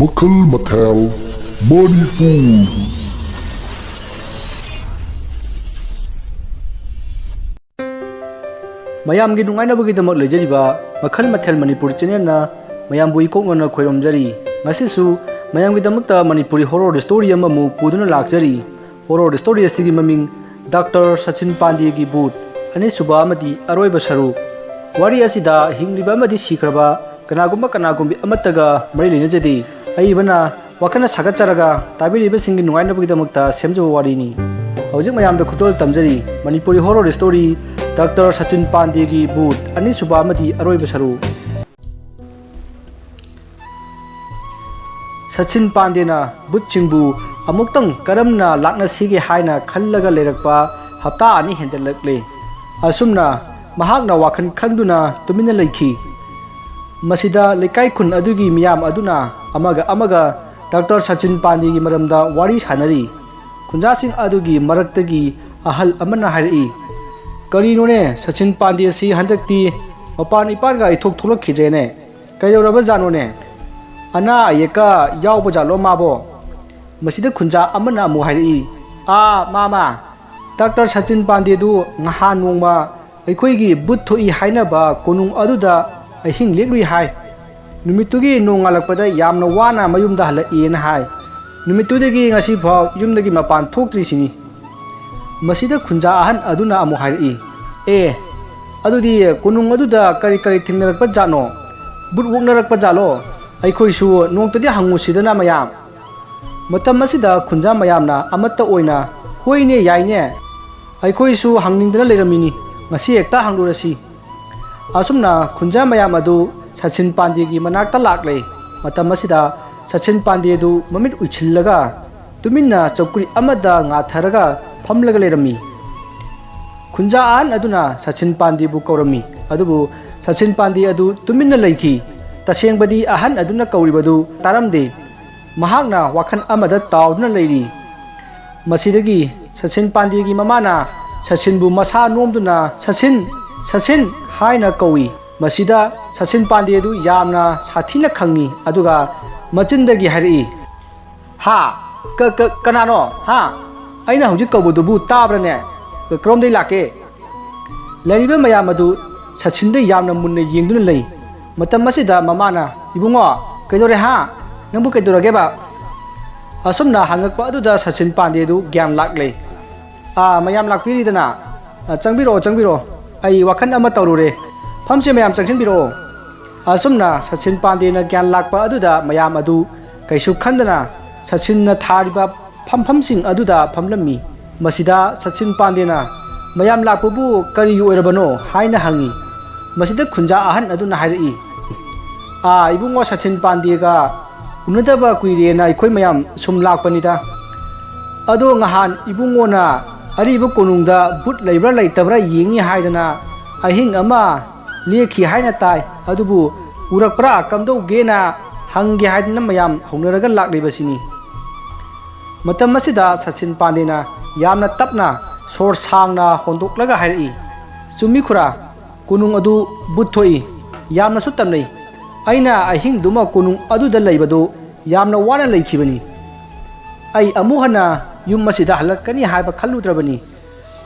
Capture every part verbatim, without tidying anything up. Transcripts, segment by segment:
ꯃꯈꯜ ꯃꯊꯦꯜ ꯃꯅꯤꯄꯨꯔ꯫ ꯃꯌꯥꯝꯒꯤ ꯅꯨꯡꯉꯥꯏꯅꯕꯒꯤꯗꯃꯛ ꯂꯩꯖꯔꯤꯕ ꯃꯈꯜ ꯃꯊꯦꯜ ꯃꯅꯤꯄꯨꯔ ꯆꯦꯅꯦꯜꯅ ꯃꯌꯥꯝꯕꯨ ꯏꯀꯣꯛꯅꯅ ꯈꯣꯏꯔꯝꯖꯔꯤ꯫ ꯉꯁꯤꯁꯨ ꯃꯌꯥꯝꯒꯤꯗꯃꯛꯇ ꯃꯅꯤꯄꯨꯔꯤ ꯍꯣꯔꯣꯔ ꯁ꯭ꯇꯣꯔꯤ ꯑꯃꯃꯨꯛ ꯄꯨꯗꯨꯅ ꯂꯥꯛꯆꯔꯤ꯫ ꯍꯣꯔꯣꯔ ꯁ꯭ꯇꯣꯔꯤ ꯑꯁꯤꯒꯤ ꯃꯃꯤꯡ ꯗꯥꯛꯇꯔ ꯁꯆꯤꯟ ꯄꯥꯟꯗꯦꯒꯤ ꯚꯨꯠ, ꯑꯅꯤꯁꯨꯕ ꯑꯃꯗꯤ ꯑꯔꯣꯏꯕ ꯁꯔꯨꯛ꯫ ꯋꯥꯔꯤ ꯑꯁꯤꯗ ꯍꯤꯡꯂꯤꯕ ꯑꯃꯗꯤ ꯁꯤꯈ꯭ꯔꯕ ꯀꯅꯥꯒꯨꯝꯕ ꯀꯅꯥꯒꯨꯝꯕꯤ ꯑꯃꯠꯇꯒ ꯃꯔꯤ ꯂꯩꯅꯖꯗꯦ꯫ ꯑꯏꯕꯅ ꯋꯥꯈꯜꯅ ꯁꯥꯒꯠꯆꯔꯒ ꯇꯥꯕꯤꯔꯤꯕꯁꯤꯡꯒꯤ ꯅꯨꯡꯉꯥꯏꯅꯕꯒꯤꯗꯃꯛꯇ ꯁꯦꯝꯖꯕ ꯋꯥꯔꯤꯅꯤ꯫ ꯍꯧꯖꯤꯛ ꯃꯌꯥꯝꯗ ꯈꯨꯗꯣꯜ ꯇꯝꯖꯔꯤ Manipuri horror story doctor Sachin ꯄꯥꯟꯗꯦꯒꯤ ꯚꯨꯠ, ꯑꯅꯤꯁꯨꯕ ꯑꯃꯗꯤ ꯑꯔꯣꯏꯕ ꯁꯔꯨꯛ꯫ ꯁꯆꯤꯟ ꯄꯥꯟꯗꯦꯅ ꯚꯨꯠꯁꯤꯡꯕꯨ ꯑꯃꯨꯛꯇꯪ ꯀꯔꯝꯅ ꯂꯥꯛꯅꯁꯤꯒꯦ ꯍꯥꯏꯅ ꯈꯜꯂꯒ ꯂꯩꯔꯛꯄ ꯍꯞꯇꯥ ꯑꯅꯤ ꯍꯦꯟꯖꯜꯂꯛꯂꯦ꯫ ꯑꯁꯨꯝꯅ ꯃꯍꯥꯛꯅ ꯋꯥꯈꯜ ꯈꯟꯗꯨꯅ ꯇꯨꯃꯤꯟꯅ ꯂꯩꯈꯤ꯫ ꯃꯁꯤꯗ ꯂꯩꯀꯥꯏ ꯈꯨꯟ ꯑꯗꯨꯒꯤ ꯃꯤꯌꯥꯝ ꯑꯗꯨꯅ ꯑꯃꯒ ꯑꯃꯒ ꯗꯥꯛꯇꯔ ꯁꯆꯤꯟ ꯄꯥꯟꯗꯦꯒꯤ ꯃꯔꯝꯗ ꯋꯥꯔꯤ ꯁꯥꯅꯔꯤ꯫ ꯈꯨꯟꯖꯥꯁꯤꯡ ꯑꯗꯨꯒꯤ ꯃꯔꯛꯇꯒꯤ ꯑꯍꯜ ꯑꯃꯅ ꯍꯥꯏꯔꯛꯏ, "ꯀꯔꯤꯅꯣꯅꯦ, ꯁꯆꯤꯟ ꯄꯥꯟꯗꯦ ꯑꯁꯤ ꯍꯟꯗꯛꯇꯤ ꯃꯄꯥꯟ ꯏꯄꯥꯟꯒ ꯏꯊꯣꯛ ꯊꯣꯛꯂꯛꯈꯤꯗ꯭ꯔꯦꯅꯦ꯫ ꯀꯩꯗꯧꯔꯕ ꯖꯥꯠꯅꯣꯅꯦ? ꯑꯅꯥ ꯑꯌꯦꯛꯀ ꯌꯥꯎꯕ ꯖꯥꯠꯂꯣ ꯃꯥꯕꯣ?" ꯃꯁꯤꯗ ꯈꯨꯟꯖꯥ ꯑꯃꯅ ꯑꯃꯨꯛ ꯍꯥꯏꯔꯛꯏ, "ꯑꯥ, ꯃꯥꯃ, ꯗꯥꯛꯇꯔ ꯁꯆꯤꯟ ꯄꯥꯟꯗꯦꯗꯨ ꯉꯍꯥꯟ ꯅꯣꯡꯃ ꯑꯩꯈꯣꯏꯒꯤ ꯚꯨꯠ ꯊꯣꯛꯏ ꯍꯥꯏꯅꯕ ꯀꯣꯅꯨꯡ ꯑꯗꯨꯗ ꯑꯍꯤꯡ ꯂꯦꯛꯂꯨꯏ ꯍꯥꯏ꯫ ꯅꯨꯃꯤꯠꯇꯨꯒꯤ ꯅꯣꯡꯉꯥꯜꯂꯛꯄꯗ ꯌꯥꯝꯅ ꯋꯥꯅ ꯃꯌꯨꯝꯗ ꯍꯜꯂꯛꯑꯦꯅ ꯍꯥꯏ꯫ ꯅꯨꯃꯤꯠꯇꯨꯗꯒꯤ ꯉꯁꯤꯐꯥꯎ ꯌꯨꯝꯗꯒꯤ ꯃꯄꯥꯟ ꯊꯣꯛꯇ꯭ꯔꯤꯁꯤꯅꯤ꯫" ꯃꯁꯤꯗ ꯈꯨꯟꯖꯥ ꯑꯍꯟ ꯑꯗꯨꯅ ꯑꯃꯨꯛ ꯍꯥꯏꯔꯛꯏ, "ꯑꯦ, ꯑꯗꯨꯗꯤ ꯀꯣꯅꯨꯡ ꯑꯗꯨꯗ ꯀꯔꯤ ꯀꯔꯤ ꯊꯦꯡꯅꯔꯛꯄ ꯖꯥꯠꯅꯣ? ꯚꯨꯠ ꯑꯣꯛꯅꯔꯛꯄ ꯖꯥꯠꯂꯣ? ꯑꯩꯈꯣꯏꯁꯨ ꯅꯣꯡꯇꯗꯤ ꯍꯪꯉꯨꯁꯤꯗꯅ ꯃꯌꯥꯝ꯫" ꯃꯇꯝ ꯑꯁꯤꯗ ꯈꯨꯟꯖꯥ ꯃꯌꯥꯝꯅ ꯑꯃꯠꯇ ꯑꯣꯏꯅ, "ꯍꯣꯏꯅꯦ, ꯌꯥꯏꯅꯦ, ꯑꯩꯈꯣꯏꯁꯨ ꯍꯪꯅꯤꯡꯗꯅ ꯂꯩꯔꯝꯃꯤꯅꯤ, ꯉꯁꯤ ꯍꯦꯛꯇ ꯍꯪꯂꯨꯔꯁꯤ꯫" ꯑꯁꯨꯝꯅ ꯈꯨꯟꯖꯥ ꯃꯌꯥꯝ ꯑꯗꯨ ꯁꯆꯤꯟ ꯄꯥꯟꯗꯦꯒꯤ ꯃꯅꯥꯛꯇ ꯂꯥꯛꯂꯦ꯫ ꯃꯇꯝ ꯑꯁꯤꯗ ꯁꯆꯤꯟ ꯄꯥꯟꯗꯦ ꯑꯗꯨ ꯃꯃꯤꯠ ꯎꯏꯁꯤꯜꯂꯒ ꯇꯨꯃꯤꯟꯅ ꯆꯧꯀ꯭ꯔꯤ ꯑꯃꯗ ꯉꯥꯊꯔꯒ ꯐꯝꯂꯒ ꯂꯩꯔꯝꯃꯤ꯫ ꯈꯨꯟꯖꯥ ꯑꯍꯟ ꯑꯗꯨꯅ ꯁꯆꯤꯟ ꯄꯥꯟꯗꯦꯕꯨ ꯀꯧꯔꯝꯃꯤ, ꯑꯗꯨꯕꯨ ꯁꯆꯤꯟ ꯄꯥꯟꯗꯦ ꯑꯗꯨ ꯇꯨꯃꯤꯟꯅ ꯂꯩꯈꯤ꯫ ꯇꯁꯦꯡꯕꯗꯤ ꯑꯍꯟ ꯑꯗꯨꯅ ꯀꯧꯔꯤꯕꯗꯨ ꯇꯥꯔꯝꯗꯦ꯫ ꯃꯍꯥꯛꯅ ꯋꯥꯈꯜ ꯑꯃꯗ ꯇꯥꯎꯗꯨꯅ ꯂꯩꯔꯤ꯫ ꯃꯁꯤꯗꯒꯤ ꯁꯆꯤꯟ ꯄꯥꯟꯗꯦꯒꯤ ꯃꯃꯥꯅ ꯁꯆꯤꯟꯕꯨ ꯃꯁꯥ ꯅꯣꯝꯗꯨꯅ, "ꯁꯆꯤꯟ, ꯁꯆꯤꯟ" ꯍꯥꯏꯅ ꯀꯧꯏ꯫ ꯃꯁꯤꯗ ꯁꯆꯤꯟ ꯄꯥꯟꯗꯦ ꯑꯗꯨ ꯌꯥꯝꯅ ꯁꯥꯊꯤꯅ ꯈꯪꯉꯤ, ꯑꯗꯨꯒ ꯃꯆꯤꯟꯗꯒꯤ ꯍꯥꯏꯔꯛꯏ꯫ "ꯍꯥ? ꯀ-, ꯀ-, ꯀꯅꯥꯅꯣ? ꯍꯥ? ꯑꯩꯅ ꯍꯧꯖꯤꯛ ꯀꯧꯕꯗꯨꯕꯨ ꯇꯥꯕ꯭ꯔꯅꯦ? ꯀ-, ꯀꯔꯣꯝꯗꯩ ꯂꯥꯛꯀꯦ?" ꯂꯩꯔꯤꯕ ꯃꯌꯥꯝ ꯑꯗꯨ ꯁꯆꯤꯟꯗ ꯌꯥꯝꯅ ꯃꯨꯟꯅ ꯌꯦꯡꯗꯨꯅ ꯂꯩ꯫ ꯃꯇꯝ ꯑꯁꯤꯗ ꯃꯃꯥꯅ, "ꯏꯕꯨꯡꯉꯣ, ꯀꯩꯗꯧꯔꯦ ꯍꯥ? ꯅꯪꯕꯨ ꯀꯩꯗꯧꯔꯒꯦꯕ?" ꯑꯁꯨꯝꯅ ꯍꯪꯉꯛꯄ ꯑꯗꯨꯗ ꯁꯆꯤꯟ ꯄꯥꯟꯗꯦꯗꯨ ꯒ꯭ꯌꯥꯟ ꯂꯥꯛꯂꯦ꯫ "ꯑꯥ, ꯃꯌꯥꯝ ꯂꯥꯛꯄꯤꯔꯤꯗꯅ꯫ ꯑ, ꯆꯪꯕꯤꯔꯛꯑꯣ, ꯆꯪꯕꯤꯔꯛꯑꯣ꯫ ꯑꯩ ꯋꯥꯈꯜ ꯑꯃ ꯇꯧꯔꯨꯔꯦ꯫ ꯐꯝꯁꯦ, ꯃꯌꯥꯝ ꯆꯪꯁꯤꯟꯕꯤꯔꯛꯑꯣ꯫" ꯑꯁꯨꯝꯅ ꯁꯆꯤꯟ ꯄꯥꯟꯗꯦꯅ ꯒ꯭ꯌꯥꯟ ꯂꯥꯛꯄ ꯑꯗꯨꯗ ꯃꯌꯥꯝ ꯑꯗꯨ ꯀꯩꯁꯨ ꯈꯟꯗꯅ ꯁꯆꯤꯟꯅ ꯊꯥꯔꯤꯕ ꯐꯝꯐꯝꯁꯤꯡ ꯑꯗꯨꯗ ꯐꯝꯂꯝꯃꯤ꯫ ꯃꯁꯤꯗ ꯁꯆꯤꯟ ꯄꯥꯟꯗꯦꯅ, "ꯃꯌꯥꯝ ꯂꯥꯛꯄꯕꯨ ꯀꯔꯤꯒꯤ ꯑꯣꯏꯔꯕꯅꯣ?" ꯍꯥꯏꯅ ꯍꯪꯉꯤ꯫ ꯃꯁꯤꯗ ꯈꯨꯟꯖꯥ ꯑꯍꯟ ꯑꯗꯨꯅ ꯍꯥꯏꯔꯛꯏ, "ꯑꯥ, ꯏꯕꯨꯡꯉꯣ ꯁꯆꯤꯟ ꯄꯥꯟꯗꯦꯒ ꯎꯅꯗꯕ ꯀꯨꯏꯔꯦꯅ ꯑꯩꯈꯣꯏ ꯃꯌꯥꯝ ꯁꯨꯝ ꯂꯥꯛꯄꯅꯤꯗ꯫ ꯑꯗꯣ ꯉꯍꯥꯟ ꯏꯕꯨꯡꯉꯣꯅ ꯑꯔꯤꯕ ꯀꯣꯅꯨꯡꯗ ꯕꯨꯠ ꯂꯩꯕ꯭ꯔꯥ ꯂꯩꯇꯕ꯭ꯔꯥ ꯌꯦꯡꯉꯤ ꯍꯥꯏꯗꯅ ꯑꯍꯤꯡ ꯑꯃ ꯂꯦꯛꯈꯤ ꯍꯥꯏꯅ ꯇꯥꯏ꯫ ꯑꯗꯨꯕꯨ ꯎꯔꯛꯄ꯭ꯔꯥ ꯀꯝꯗꯧꯒꯦꯅ ꯍꯪꯒꯦ ꯍꯥꯏꯗꯅ ꯃꯌꯥꯝ ꯍꯧꯅꯔꯒ ꯂꯥꯛꯂꯤꯕꯁꯤꯅꯤ꯫" ꯃꯇꯝ ꯑꯁꯤꯗ ꯁꯆꯤꯟ ꯄꯥꯟꯗꯦꯅ ꯌꯥꯝꯅ ꯇꯞꯅ ꯁꯣꯔ ꯁꯥꯡꯅ ꯍꯣꯟꯗꯣꯛꯂꯒ ꯍꯥꯏꯔꯛꯏ, "ꯆꯨꯝꯃꯤ ꯈꯨꯔꯥ, ꯀꯣꯅꯨꯡ ꯑꯗꯨ ꯕꯨꯠ ꯊꯣꯛꯏ, ꯌꯥꯝꯅꯁꯨ ꯇꯝꯅꯩ꯫ ꯑꯩꯅ ꯑꯍꯤꯡꯗꯨꯃ ꯀꯣꯅꯨꯡ ꯑꯗꯨꯗ ꯂꯩꯕꯗꯨ ꯌꯥꯝꯅ ꯋꯥꯅ ꯂꯩꯈꯤꯕꯅꯤ꯫ ꯑꯩ ꯑꯃꯨꯛ ꯍꯟꯅ ꯌꯨꯝ ꯑꯁꯤꯗ ꯍꯜꯂꯛꯀꯅꯤ ꯍꯥꯏꯕ ꯈꯜꯂꯨꯗ꯭ꯔꯕꯅꯤ꯫"